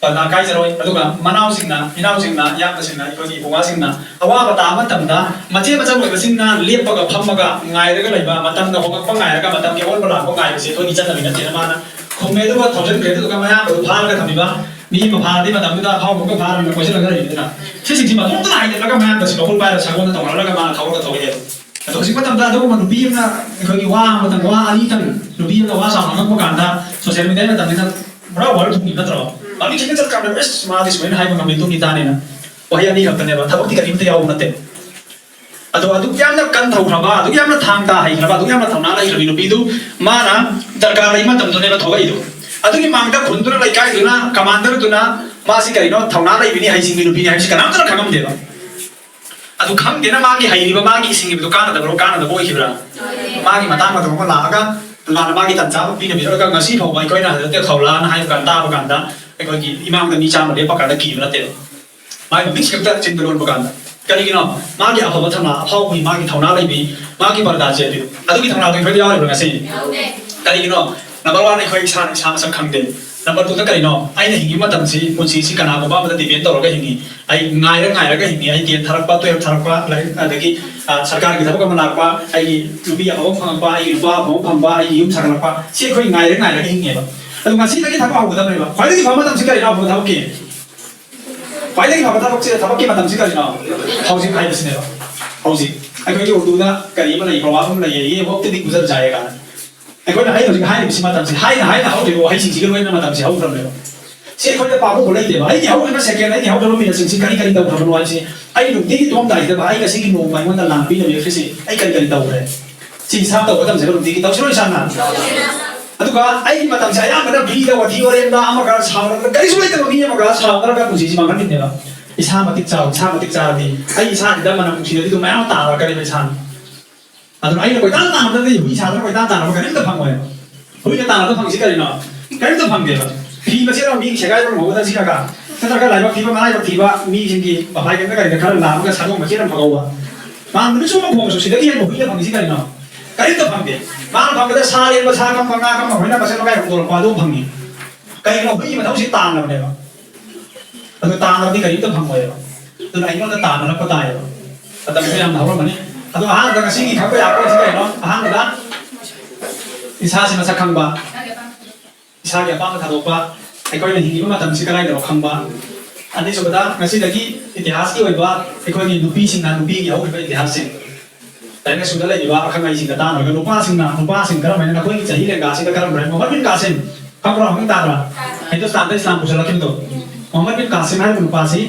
ꯄꯔꯗꯥ ꯀꯥꯏꯖꯔꯣꯏ꯫ ꯑꯗꯨꯒ ꯃꯅꯥꯎꯁꯤꯡꯅ, ꯏꯅꯥꯎꯁꯤꯡꯅ, ꯏꯌꯥꯝꯕꯁꯤꯡꯅ, ꯑꯩꯈꯣꯏꯒꯤ ꯏꯕꯨꯡꯉꯥꯁꯤꯡꯅ ꯑꯋꯥꯕ ꯇꯥꯕ ꯃꯇꯝꯗ ꯃꯆꯦ ꯃꯆꯜ ꯑꯣꯏꯕꯁꯤꯡꯅ ꯂꯦꯞꯄꯒ ꯐꯝꯃꯒ ꯉꯥꯏꯔꯒ ꯂꯩꯕ, ꯃꯇꯝꯒ ꯍꯣꯡꯂꯛꯄ ꯉꯥꯏꯔꯒ, ꯃꯇꯝꯒꯤ ꯑꯑꯣꯟꯕ ꯂꯥꯛꯄ ꯉꯥꯏꯕꯁꯦ ꯑꯩꯈꯣꯏꯒꯤ ꯆꯠꯅꯕꯤ ꯅꯠꯇꯦꯅ ꯃꯥꯅ ꯈꯨꯝꯃꯦ꯫ ꯑꯗꯨꯒ ꯊꯧꯖꯤꯟꯈ꯭ꯔꯦ꯫ ꯑꯗꯨꯒ ꯃꯌꯥꯝꯕꯗꯨ ꯐꯥꯔꯒ ꯊꯝꯃꯤꯕ ꯃꯤ ꯑꯃ ꯐꯥꯔꯗꯤ ꯃꯇꯝꯗꯨꯗ ꯑꯐꯥꯎꯕ ꯑꯃꯒ ꯐꯥꯔꯒ ꯀꯣꯏꯁꯤꯜꯂꯒ ꯂꯩꯕꯅꯤꯅ ꯁꯤꯁꯤꯡꯁꯤ ꯃꯇꯣꯝꯇꯅ ꯍꯥꯏꯗꯠꯂꯒ ꯃꯌꯥꯝꯕꯁꯤ ꯃꯈꯨꯟ ꯄꯥꯏꯔꯒ ꯁꯒꯣꯜꯗ ꯇꯧꯔꯛꯂꯒ ꯃꯥꯅ ꯊꯧꯔꯒ ꯊꯧꯔꯛꯑꯦꯕ꯫ ꯑꯗꯣ ꯍꯧꯖꯤꯛ ꯃꯇꯝꯗ ꯑꯗꯨꯒꯨꯝꯕ ꯅꯨꯄꯤ ꯑꯃꯅ ꯑꯩꯈꯣꯏꯒꯤ ꯋꯥ ꯑꯃꯇꯪ, ꯋꯥ ꯑꯅꯤꯇꯪ, ꯅꯨꯄꯤ ꯑꯃꯅ ꯋꯥ ꯆꯥꯎꯅ ꯉꯥꯡꯉꯛꯄ ꯀꯥꯟꯗ ꯁꯣꯁꯤꯌꯦꯜ ꯃꯤꯗꯤꯌꯥꯒꯤ ꯃꯇꯝꯅꯤꯅ ꯄꯨꯔꯥ ꯋꯥꯔꯜ ꯊꯨꯡꯉꯤ ꯅꯠꯇ꯭ꯔꯣ? ꯃꯃꯤꯡ ꯈꯤꯇꯪ ꯆꯠꯂꯀꯥꯟꯗ ꯑꯁ ꯃꯥꯗꯤ ꯁꯨꯃꯥꯏꯅ ꯍꯥꯏꯕ ꯉꯝꯃꯤ, ꯇꯨꯝꯃꯤ ꯇꯥꯅꯤꯅ꯫ ꯋꯥꯍꯩ ꯑꯅꯤ ꯈꯛꯇꯅꯦꯕ, ꯊꯕꯛꯇꯤ ꯀꯔꯤꯝꯇ ꯌꯥꯎꯕ ꯅꯠꯇꯦ꯫ ꯑꯗꯣ ꯑꯗꯨꯛ ꯌꯥꯝꯅ ꯀꯟ ꯊꯧꯈ꯭ꯔꯕ, ꯑꯗꯨꯛ ꯌꯥꯝꯅ ꯊꯥꯡ ꯇꯥ ꯍꯩꯈ꯭ꯔꯕ, ꯑꯗꯨꯛ ꯌꯥꯝꯅ ꯊꯧꯅꯥ ꯂꯩꯈ꯭ꯔꯕꯤ ꯅꯨꯄꯤꯗꯨ ꯃꯥꯅ ꯗꯔꯀꯥꯔ ꯂꯩ ꯃꯇꯝꯗꯨꯅꯦꯕ ꯊꯣꯛꯂꯛꯏꯗꯣ꯫ ꯑꯗꯨꯒꯤ ꯃꯥꯡꯗ ꯈꯨꯟꯗꯨꯅ, ꯂꯩꯀꯥꯏꯗꯨꯅ, ꯀꯃꯥꯟꯗꯔꯗꯨꯅ ꯃꯥꯁꯤ ꯀꯔꯤꯅꯣ, ꯊꯧꯅꯥ ꯂꯩꯕꯤꯅꯤ, ꯍꯩꯁꯤꯡꯕꯤ ꯅꯨꯄꯤꯅꯤ ꯍꯥꯏꯕꯁꯤ ꯀꯅꯥꯝꯇꯅ ꯈꯪꯉꯝꯗꯦꯕ꯫ ꯑꯗꯨ ꯈꯪꯗꯦꯅ ꯃꯥꯒꯤ ꯍꯩꯔꯤꯕ, ꯃꯥꯒꯤ ꯁꯤꯡꯉꯤꯕꯗꯨ ꯀꯥꯟꯅꯗꯕ꯭ꯔꯣ, ꯀꯥꯟꯅꯗꯕ ꯑꯣꯏꯈꯤꯕ꯭ꯔꯥ? ꯃꯥꯒꯤ ꯃꯇꯥꯡ ꯃꯇꯝ ꯑꯃ ꯂꯥꯛꯑꯒ ꯂꯥꯟꯅ ꯃꯥꯒꯤ ꯇꯟꯖꯥ ꯑꯃ ꯄꯤꯅꯕꯤꯔꯒ ꯉꯁꯤ ꯐꯥꯎꯕ ꯑꯩꯈꯣꯏꯅ ꯍꯧꯖꯤꯛꯇꯤ ꯈꯧꯂꯥꯅ ꯍꯥꯏꯕ ꯀꯥꯟꯗ, ꯇꯥꯕ ꯀꯥꯟꯗ ꯑꯩꯈꯣꯏꯒꯤ ꯏꯃꯥꯡꯗ ꯃꯤ ꯆꯥꯝꯃ ꯂꯦꯞꯄ ꯀꯥꯟꯗ ꯀꯤꯕ ꯅꯠꯇꯦꯕ꯫ ꯃꯥꯒꯤ ꯃꯃꯤꯡꯁꯤ ꯈꯛꯇ ꯆꯤꯟꯗ ꯂꯣꯟꯕ ꯀꯥꯟꯗ꯫ ꯀꯔꯤꯒꯤꯅꯣ? ꯃꯥꯒꯤ ꯑꯐꯕ ꯊꯧꯅꯥ, ꯑꯐꯥꯎꯕꯤ, ꯃꯥꯒꯤ ꯊꯧꯅꯥ ꯂꯩꯕꯤ, ꯃꯥꯒꯤ ꯄꯔꯗꯥ ꯆꯦꯟꯕꯤ꯫ ꯑꯗꯨꯒꯤ ꯊꯧꯅꯥꯗꯣ ꯑꯩꯈꯣꯏꯗ ꯌꯥꯎꯔꯤꯕ꯭ꯔꯥ ꯉꯁꯤ? ꯀꯔꯤꯒꯤꯅꯣ? ꯅꯝꯕꯔ ꯋꯥꯟ, ꯑꯩꯈꯣꯏ ꯏꯁꯥꯅ ꯏꯁꯥ ꯃꯁꯛ ꯈꯪꯗꯦ꯫ ꯅꯝꯕꯔ ꯇꯨꯗ ꯀꯔꯤꯅꯣ? ꯑꯩꯅ ꯍꯤꯡꯉꯤꯕ ꯃꯇꯝꯁꯤ, ꯄꯨꯟꯁꯤꯁꯤ ꯀꯅꯥꯒꯨꯝꯕ ꯑꯃꯗ ꯗꯤꯄꯦꯟ ꯇꯧꯔꯒ ꯍꯤꯡꯉꯤ꯫ ꯑꯩ ꯉꯥꯏꯔ ꯉꯥꯏꯔꯒ ꯍꯤꯡꯉꯤ꯫ ꯑꯩ ꯇꯦꯟ ꯊꯥꯔꯛꯄ, ꯇꯨꯌꯦꯜꯞ ꯊꯥꯔꯛꯄ, ꯂꯥꯏꯔꯤꯛ, ꯑꯗꯒꯤ, ꯑ, ꯁꯔꯀꯥꯔꯒꯤ ꯊꯕꯛ ꯑꯃ ꯂꯥꯛꯄ, ꯑꯩꯒꯤ ꯅꯨꯄꯤ ꯑꯐꯕ ꯐꯪꯉꯛꯄ, ꯑꯩꯒꯤ ꯅꯨꯄꯥ ꯑꯐꯕ ꯐꯪꯕ, ꯑꯩꯒꯤ ꯌꯨꯝ ꯁꯥꯒꯠꯂꯛꯄ, ꯁꯤ ꯑꯩꯈꯣꯏ ꯉꯥꯏꯔ ꯉꯥꯏꯔꯒ ꯍꯤꯡꯉꯦꯕ꯫ ꯑꯗꯨ ꯉꯁꯤꯗꯒꯤ ꯊꯕꯛ ꯍꯧꯒꯗꯕꯅꯦꯕ꯫ ꯈ꯭ꯋꯥꯏꯗꯒꯤ ꯐꯕ ꯃꯇꯝꯁꯤ ꯀꯔꯤꯅꯣ? ꯑꯐꯕ ꯊꯕꯛꯀꯤ ꯈ꯭ꯋꯥꯏꯗꯒꯤ ꯐꯕ ꯊꯕꯛꯁꯦ, ꯊꯕꯛꯀꯤ ꯃꯇꯝꯁꯤ ꯀꯔꯤꯅꯣ? ꯍꯧꯖꯤꯛ ꯍꯥꯏꯕꯁꯤꯅꯦꯕ꯫ ꯍꯧꯖꯤꯛ ꯑꯩꯈꯣꯏꯒꯤ ꯎꯔꯗꯨꯗ ꯀꯔꯤ ꯑꯃ ꯂꯩ, ꯄ꯭ꯔꯣꯚꯥꯕ ꯑꯃ ꯂꯩꯌꯦ, "ꯌꯦ ꯋꯛꯇꯗꯤ ꯒꯨꯖꯔ ꯖꯥꯌꯦꯒꯥ"꯫ ꯑꯩꯈꯣꯏꯅ, ꯑꯩ ꯍꯧꯖꯤꯛ ꯍꯥꯏꯔꯤꯕꯁꯤ ꯃꯇꯝꯁꯤ, ꯍꯥꯏꯅ ꯍꯥꯏꯅ ꯍꯧꯔꯤꯕ ꯋꯥꯍꯩꯁꯤꯡꯁꯤꯒꯤ ꯂꯣꯏꯅ ꯃꯇꯝꯁꯤ ꯍꯧꯈ꯭ꯔꯕꯅꯦꯕ꯫ ꯁꯤ ꯑꯩꯈꯣꯏꯗ ꯄꯥꯕꯕꯨ ꯂꯩꯇꯦꯕ꯫ ꯑꯩꯒꯤ ꯍꯧꯈꯤꯕ ꯁꯦꯀꯦꯟ, ꯑꯩꯒꯤ ꯍꯧꯈꯤꯕ ꯃꯤꯅꯠꯁꯤꯡꯁꯤ ꯀꯔꯤ ꯀꯔꯤ ꯇꯧꯈ꯭ꯔꯕꯅꯣ ꯍꯥꯏꯕꯁꯤ ꯑꯩ ꯅꯨꯡꯇꯤꯒꯤ ꯇꯨꯝꯃꯝꯗꯥꯏꯁꯤꯗ ꯑꯩ ꯉꯁꯤꯒꯤ ꯅꯣꯡꯃ ꯑꯩꯉꯣꯟꯗ ꯂꯥꯡꯕꯤꯅꯕ ꯁꯤꯁꯤ ꯑꯩ ꯀꯔꯤ ꯀꯔꯤ ꯇꯧꯈ꯭ꯔꯦ? ꯁꯤ ꯍꯤꯁꯥꯕ ꯇꯧꯒꯗꯕꯁꯦ ꯅꯨꯡꯇꯤꯒꯤ ꯇꯧꯁꯤꯔꯣ ꯏꯁꯥꯅ? ꯑꯗꯨꯒ ꯑꯩꯒꯤ ꯃꯇꯝꯁꯦ ꯑꯌꯥꯝꯕꯅ ꯕꯤꯗ ꯋꯥꯊꯤ ꯋꯥꯔꯦꯝꯗ ꯑꯃꯒ ꯁꯥꯎꯅꯕꯗ ꯀꯔꯤꯁꯨ ꯂꯩꯇꯕ ꯃꯤ ꯑꯃꯒ ꯁꯥꯎꯅꯔꯒ ꯄꯨꯟꯁꯤꯁꯤ ꯃꯥꯡꯍꯟꯈꯤꯕꯅꯦꯕ꯫ ꯏꯁꯥ ꯃꯇꯤꯛ ꯆꯥꯎ, ꯏꯁꯥ ꯃꯇꯤꯛ ꯆꯥꯔꯗꯤ ꯑꯩ ꯏꯁꯥꯁꯤꯗ ꯃꯅꯝ ꯅꯨꯡꯁꯤꯔꯗꯤ ꯑꯗꯨꯝ ꯃꯌꯥꯝ ꯑꯃ ꯇꯥꯔꯛꯀꯅꯦꯕ ꯏꯁꯥꯅ꯫ ꯑꯗꯨꯅ ꯑꯩꯅ ꯀꯣꯏꯇꯥꯟ ꯇꯥꯟꯅꯕꯗꯗꯤ ꯍꯨꯏ ꯁꯥꯗꯅ ꯀꯣꯏꯇꯥꯟ ꯇꯥꯟꯅꯕ ꯀꯔꯤꯝꯇ ꯐꯪꯉꯣꯏ꯫ ꯍꯨꯏꯅ ꯇꯥꯟꯅꯕ ꯐꯪꯉꯤꯁꯤ ꯀꯔꯤꯅꯣ? ꯀꯔꯤꯝꯇ ꯐꯪꯗꯦꯕ꯫ ꯐꯤ ꯃꯆꯦꯠ ꯑꯃ ꯃꯤꯒꯤ ꯁꯦꯒꯥꯏꯕ ꯉꯧꯒꯗ ꯁꯤꯔꯒ, ꯅꯠꯇ꯭ꯔꯒ ꯂꯥꯏꯕꯛ ꯊꯤꯕ ꯃꯔꯥꯏꯕꯛ ꯊꯤꯕ ꯃꯤꯁꯤꯡꯒꯤ ꯃꯐꯥꯏꯒꯟꯗ ꯀꯔꯤꯗ ꯈꯔ ꯂꯥꯝꯃꯒ ꯁꯥꯗꯣꯡ ꯃꯆꯦꯠ ꯑꯃ ꯐꯒꯧꯕ꯫ ꯃꯥ ꯅꯨꯃꯤꯠ ꯆꯨꯞꯄ ꯈꯣꯡꯉꯁꯨ ꯁꯤꯗꯒꯤ ꯍꯦꯟꯕ ꯍꯨꯏꯅ ꯐꯪꯉꯤꯁꯤ ꯀꯔꯤꯅꯣ? ꯀꯔꯤꯝꯇ ꯐꯪꯗꯦ꯫ ꯃꯥꯅ ꯐꯪꯒꯗ ꯁꯥ ꯂꯦꯟꯕ, ꯁꯥ ꯀꯝꯕ, ꯉꯥ ꯀꯝꯕ, ꯍꯣꯏꯅ ꯃꯆꯦꯠ ꯃꯀꯥꯏ ꯍꯨꯟꯗꯣꯔꯛꯄ ꯑꯗꯨ ꯐꯪꯉꯤ꯫ ꯀꯩꯒꯤꯅꯣ? ꯍꯨꯏꯒꯤ ꯃꯊꯧꯁꯤ ꯇꯥꯟꯅꯕꯅꯦꯕ꯫ ꯑꯗꯨ ꯇꯥꯟꯅꯕꯗꯤ ꯀꯔꯤꯝꯇ ꯐꯪꯉꯣꯏꯕ꯫ ꯑꯗꯨꯅ ꯑꯩꯉꯣꯟꯗ ꯇꯥꯟꯅꯔꯛꯄ ꯇꯥꯏꯌꯦꯕ꯫ ꯃꯇꯝꯁꯨ ꯌꯥꯝꯅ ꯍꯧꯔꯝꯃꯅꯤ꯫ ꯑꯗꯣ ꯑꯍꯥꯟꯕꯗ ꯉꯁꯤꯒꯤ ꯈꯪꯕ ꯌꯥꯕ ꯄꯣꯠꯁꯤ ꯀꯩꯅꯣ? ꯑꯍꯥꯟꯕꯗ ꯏꯁꯥꯁꯤ ꯃꯁꯛ ꯈꯪꯕ, ꯏꯁꯥꯒꯤ ꯑꯄꯥꯝꯕ ꯊꯥꯗꯣꯛꯄ, ꯑꯩꯈꯣꯏꯅ ꯍꯤꯡꯉꯤꯕ ꯃꯇꯝꯁꯤ ꯀꯗꯥꯏꯗꯅꯣ ꯈꯪꯕ꯫ ꯑꯅꯤꯁꯨꯕꯗ ꯉꯁꯤꯗꯒꯤ ꯏꯇꯤꯍꯥꯁꯀꯤ ꯑꯣꯏꯕ ꯑꯩꯈꯣꯏꯒꯤ ꯅꯨꯄꯤꯁꯤꯡꯅ ꯅꯨꯄꯤꯒꯤ ꯍꯧꯈꯤꯕ ꯏꯇꯤꯍꯥꯁꯁꯤꯡ, ꯂꯥꯏꯔꯤꯛ ꯂꯥꯏꯁꯨꯗ ꯂꯩꯔꯤꯕ ꯑꯈꯪ ꯑꯍꯩꯁꯤꯡꯒ ꯇꯥꯟꯅꯔꯒ ꯅꯨꯄꯥꯁꯤꯡꯅ, ꯅꯨꯄꯥꯁꯤꯡ ꯀꯔꯝꯍꯥꯏꯅ ꯅꯈꯣꯏꯒꯤ ꯆꯍꯤ ꯂꯦꯡꯒꯥꯁꯤꯗ ꯀꯔꯝꯕ ꯃꯣꯍꯝꯃꯗ ꯕꯤꯟ ꯀꯥꯁꯤꯝ ꯈꯪꯕ꯭ꯔꯣ? ꯈꯪ ꯇꯥꯕ꯭ꯔꯥ? ꯍꯤꯟꯗꯨꯁꯇꯥꯟꯗ ꯏꯁꯂꯥꯝ ꯄꯨꯁꯜꯂꯛꯈꯤꯕꯗꯣ꯫ ꯃꯣꯍꯝꯃꯗ ꯕꯤꯟ ꯀꯥꯁꯤꯝ ꯍꯥꯏꯔꯤꯕ ꯅꯨꯄꯥꯁꯤ,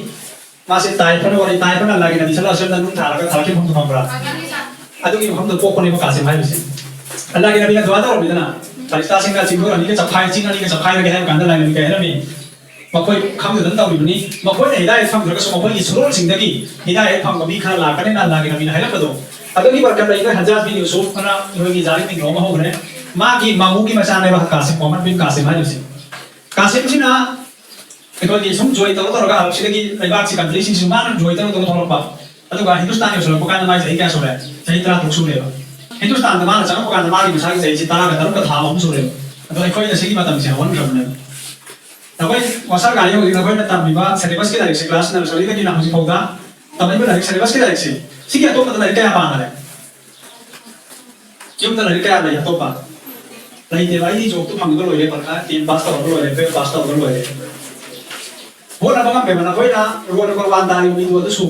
ꯃꯥꯁꯤ ꯇꯥꯏꯐꯅ ꯋꯥꯔꯤ, ꯇꯥꯏꯐꯅ ꯑꯜꯂꯥꯍꯒꯤ ꯅꯕꯤ ꯁꯜꯂꯜꯂꯥꯍꯨ ꯑꯂꯥꯏꯍꯤ ꯋꯥꯁꯜꯂꯝꯗ ꯅꯨꯡ ꯊꯥꯔꯒ ꯊꯥꯔꯛꯈꯤꯕ ꯃꯐꯝꯗꯨ ꯈꯪꯕ꯭ꯔꯥ? ꯑꯗꯨꯒꯤ ꯃꯐꯝꯗꯨ ꯄꯣꯛꯄꯅꯦꯕ ꯀꯥꯁꯤꯝ ꯍꯥꯏꯔꯤꯁꯦ꯫ ꯑꯜꯂꯥꯍꯒꯤ ꯅꯕꯤꯅ ꯗꯨꯋꯥ ꯇꯧꯔꯝꯃꯤꯗꯅ, ꯐꯔꯤꯁꯇꯥꯁꯤꯡꯅ ꯆꯤꯡꯗꯣꯜ ꯑꯅꯤꯒ ꯆꯞꯈꯥꯏ, ꯆꯤꯡ ꯑꯅꯤꯒ ꯆꯞꯈꯥꯏꯔꯒꯦ ꯍꯥꯏꯕ ꯀꯥꯟꯗ ꯂꯥꯏ ꯅꯕꯤ ꯀꯩ ꯍꯥꯏꯔꯝꯃꯤ? ꯃꯈꯣꯏ ꯈꯪꯗꯗꯅ ꯇꯧꯔꯤꯕꯅꯤ꯫ ꯃꯈꯣꯏꯅ ꯍꯤꯗꯥꯌꯠ ꯐꯪꯗ꯭ꯔꯒꯁꯨ ꯃꯈꯣꯏꯒꯤ ꯁꯨꯔꯣꯟꯁꯤꯡꯗꯒꯤ ꯍꯤꯗꯥꯌꯠ ꯐꯪꯕ ꯃꯤ ꯈꯔ ꯂꯥꯛꯀꯅꯤꯅ ꯑꯜꯂꯥꯍꯒꯤ ꯅꯕꯤꯅ ꯍꯥꯏꯔꯝꯕꯗꯣ꯫ ꯑꯗꯨꯒꯤ ꯕꯔꯀꯠ ꯂꯩꯅ ꯍꯖꯥꯖ ꯕꯤꯟ ꯌꯨꯁꯨꯐ ꯑꯅ ꯃꯣꯏꯒꯤ ꯖꯥꯂꯤꯝ ꯃꯤꯡ ꯑꯃ ꯍꯧꯈ꯭ꯔꯦ꯫ ꯃꯥꯒꯤ ꯃꯥꯃꯨꯒꯤ ꯃꯆꯥꯅꯦꯕ ꯀꯥꯁꯤꯝ, ꯃꯣꯍꯝꯃꯗ ꯕꯤꯟ ꯀꯥꯁꯤꯝ ꯍꯥꯏꯔꯤꯕꯁꯤ꯫ ꯀꯥꯁꯤꯝꯁꯤꯅ ꯑꯩꯈꯣꯏꯒꯤ ꯁꯨꯝ ꯖꯣꯏ ꯇꯧꯔ ꯇꯧꯔꯒ ꯑꯔꯕꯁꯤꯗꯒꯤ ꯂꯩꯕꯥꯛꯁꯤ ꯀꯟꯇ꯭ꯔꯤꯁꯤꯡꯁꯤ ꯃꯥꯅ ꯖꯣꯏ ꯇꯧꯔ ꯇꯧꯔ ꯊꯣꯛꯂꯛꯄ꯫ ꯑꯗꯨꯒ ꯍꯤꯟꯗꯨꯁꯇꯥꯟ ꯌꯧꯁꯤꯜꯂꯛꯄ ꯀꯥꯟꯗ ꯃꯥꯒꯤ ꯆꯍꯤ ꯀꯌꯥ ꯁꯨꯔꯦ? ꯆꯍꯤ ꯇꯔꯥ ꯇꯔꯨꯛ ꯁꯨꯔꯦꯕ꯫ ꯍꯤꯟꯗꯨꯁꯇꯥꯟꯗ ꯃꯥꯅ ꯆꯪꯉꯛꯄ ꯀꯥꯟꯗ ꯃꯥꯒꯤ ꯃꯁꯥꯒꯤ ꯆꯍꯤꯁꯤ ꯇꯔꯥꯒ ꯇꯔꯨꯛꯀ ꯊꯥ ꯑꯍꯨꯝ ꯁꯨꯔꯦꯕ꯫ ꯑꯗꯣ ꯑꯩꯈꯣꯏꯅ ꯁꯤꯒꯤ ꯃꯇꯝꯁꯦ ꯍꯧꯍꯟꯈ꯭ꯔꯕꯅꯦꯕ꯫ ꯑꯩꯈꯣꯏ ꯃꯁꯥ ꯉꯥꯏ ꯍꯧꯖꯤꯛ ꯑꯩꯈꯣꯏꯅ ꯇꯝꯃꯤꯕ ꯁꯦꯂꯦꯕꯁꯀꯤ ꯂꯥꯏꯔꯤꯛꯁꯦ, ꯀ꯭ꯂꯥꯁ ꯅꯔꯁꯔꯤꯗꯒꯤꯅ ꯍꯧꯖꯤꯛ ꯐꯥꯎꯗ ꯇꯝꯃꯛꯏꯕ ꯂꯥꯏꯔꯤꯛ, ꯁꯦꯂꯦꯕꯁꯀꯤ ꯂꯥꯏꯔꯤꯛꯁꯦ, ꯁꯤꯒꯤ ꯑꯇꯣꯞꯄꯗ ꯂꯥꯏꯔꯤꯛ ꯀꯌꯥ ꯄꯥꯅꯔꯦ? ꯌꯨꯝꯗ ꯂꯥꯏꯔꯤꯛ ꯀꯌꯥ ꯂꯩ ꯑꯇꯣꯞꯄ? ꯂꯩꯇꯦꯕ꯫ ꯑꯩꯗꯤ ꯖꯣꯕꯇꯨ ꯐꯪꯉꯒ ꯂꯣꯏꯔꯦ, ꯄꯔꯤꯈꯥ ꯇꯦꯟ ꯄꯥꯁ ꯇꯧꯔꯒ ꯂꯣꯏꯔꯦ, ꯇꯨꯌꯦꯜꯞ ꯄꯥꯁ ꯇꯧꯔꯒ ꯂꯣꯏꯔꯦ꯫ ꯍꯣꯠꯅꯕ ꯉꯝꯃꯦꯕ꯫ ꯅꯈꯣꯏꯅ ꯔꯣꯜ ꯅꯝꯕꯔ ꯋꯥꯟ ꯇꯥꯔꯤꯕ ꯃꯤꯗꯣ ꯑꯗꯨꯁꯨ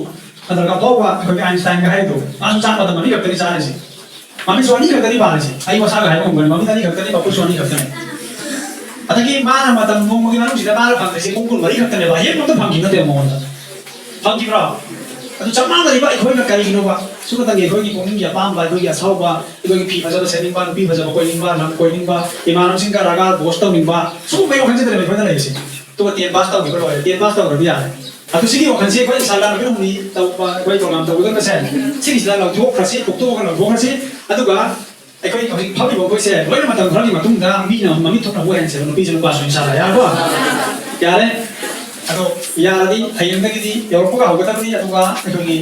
ꯅꯠꯇ꯭ꯔꯒ ꯑꯐꯥꯎꯕ ꯑꯩꯈꯣꯏꯒꯤ ꯑꯥꯏꯟꯁꯇꯥꯏꯟꯒ ꯍꯥꯏꯔꯤꯗꯣ, ꯃꯥꯁꯨ ꯆꯥꯛ ꯃꯇꯝ ꯑꯅꯤ ꯈꯛꯇꯅꯤ ꯆꯥꯔꯤꯁꯦ꯫ ꯃꯃꯤꯠꯁꯨ ꯑꯅꯤ ꯈꯛꯇꯅꯤ ꯄꯥꯜꯂꯤꯁꯦ꯫ ꯑꯩ ꯃꯁꯥꯒ ꯍꯥꯏꯕ ꯉꯝꯒꯅꯤ, ꯃꯃꯤꯠ ꯑꯅꯤ ꯈꯛꯇꯅꯤ, ꯃꯈꯨꯠꯁꯨ ꯑꯅꯤ ꯈꯛꯇꯅꯤ꯫ ꯑꯗꯒꯤ ꯃꯥꯅ ꯃꯇꯝ ꯅꯣꯡꯃꯒꯤ ꯃꯅꯨꯡꯁꯤꯗ ꯃꯥꯅ ꯐꯪꯗ꯭ꯔꯤꯁꯦ ꯄꯨꯡ ꯀꯨꯟꯃꯔꯤ ꯈꯛꯇꯅꯦꯕ꯫ ꯑꯍꯦꯟꯕ ꯑꯝꯇ ꯐꯪꯈꯤꯕ ꯅꯠꯇꯦꯕ ꯃꯉꯣꯟꯗ꯫ ꯐꯪꯈꯤꯕ꯭ꯔꯣ? ꯑꯗꯨ ꯆꯞ ꯃꯥꯟꯅꯔꯤꯕ ꯑꯩꯈꯣꯏꯅ ꯀꯔꯤꯒꯤꯅꯣꯕ? ꯁꯨꯝ ꯈꯛꯇꯪꯒꯤ ꯑꯩꯈꯣꯏꯒꯤ ꯄꯨꯛꯅꯤꯡꯒꯤ ꯑꯄꯥꯝꯕ, ꯑꯩꯈꯣꯏꯒꯤ ꯑꯁꯥꯎꯕ, ꯑꯩꯈꯣꯏꯒꯤ ꯐꯤ ꯐꯖꯕ ꯁꯦꯠꯅꯤꯡꯕ, ꯅꯨꯄꯤ ꯐꯖꯕ ꯀꯣꯏꯅꯤꯡꯕ, ꯂꯝ ꯀꯣꯏꯅꯤꯡꯕ, ꯏꯃꯥꯟꯅꯕꯁꯤꯡꯒ ꯔꯒꯥ ꯒꯣꯁ ꯇꯧꯅꯤꯡꯕ, ꯁꯤꯒꯨꯝꯕꯒꯤ ꯋꯥꯈꯜꯁꯤꯗꯅꯦꯕ ꯑꯩꯈꯣꯏꯅ ꯂꯩꯔꯤꯁꯦ꯫ ꯑꯗꯨꯒ ꯇꯦꯟ ꯄꯥꯁ ꯇꯧꯈꯤꯕ ꯂꯣꯏꯔꯦ, ꯇꯦꯟ ꯄꯥꯁ ꯇꯧꯈ꯭ꯔꯗꯤ ꯌꯥꯔꯦ꯫ ꯑꯗꯨ ꯁꯤꯒꯤ ꯋꯥꯈꯜꯁꯤ ꯑꯩꯈꯣꯏ ꯏꯟꯁꯇꯥꯒ꯭ꯔꯥꯝ ꯅꯨꯃꯤꯠ ꯍꯨꯝꯅꯤ ꯇꯧꯕ, ꯑꯩꯈꯣꯏ ꯄ꯭ꯔꯣꯒ꯭ꯔꯥꯝ ꯇꯧꯒꯗꯕꯁꯦ, ꯁꯤꯒꯤꯁꯤꯗ ꯂꯧꯊꯣꯛꯈ꯭ꯔꯁꯤ, ꯐꯨꯛꯇꯣꯛꯑꯒ ꯂꯧꯊꯣꯛꯈ꯭ꯔꯁꯤ꯫ ꯑꯗꯨꯒ ꯑꯩꯈꯣꯏ ꯍꯧꯖꯤꯛ ꯐꯝꯃꯤꯕ ꯑꯩꯈꯣꯏꯁꯦ ꯂꯣꯏꯅ ꯃꯇꯝ ꯈꯔꯒꯤ ꯃꯇꯨꯡꯗ ꯃꯤꯅ ꯃꯃꯤꯠ ꯊꯣꯛꯅ ꯎꯍꯟꯁꯦꯕ, ꯅꯨꯄꯤꯁꯨ ꯅꯨꯄꯥꯁꯨ ꯏꯟꯁꯥꯜꯂꯥ꯫ ꯌꯥꯔꯕꯣ? ꯌꯥꯔꯦ꯫ ꯑꯗꯣ ꯌꯥꯔꯗꯤ ꯍꯌꯦꯡꯗꯒꯤꯗꯤ ꯌꯧꯔꯛꯄꯒ ꯍꯧꯒꯗꯕꯅꯤ꯫ ꯑꯗꯨꯒ ꯑꯩꯈꯣꯏꯒꯤ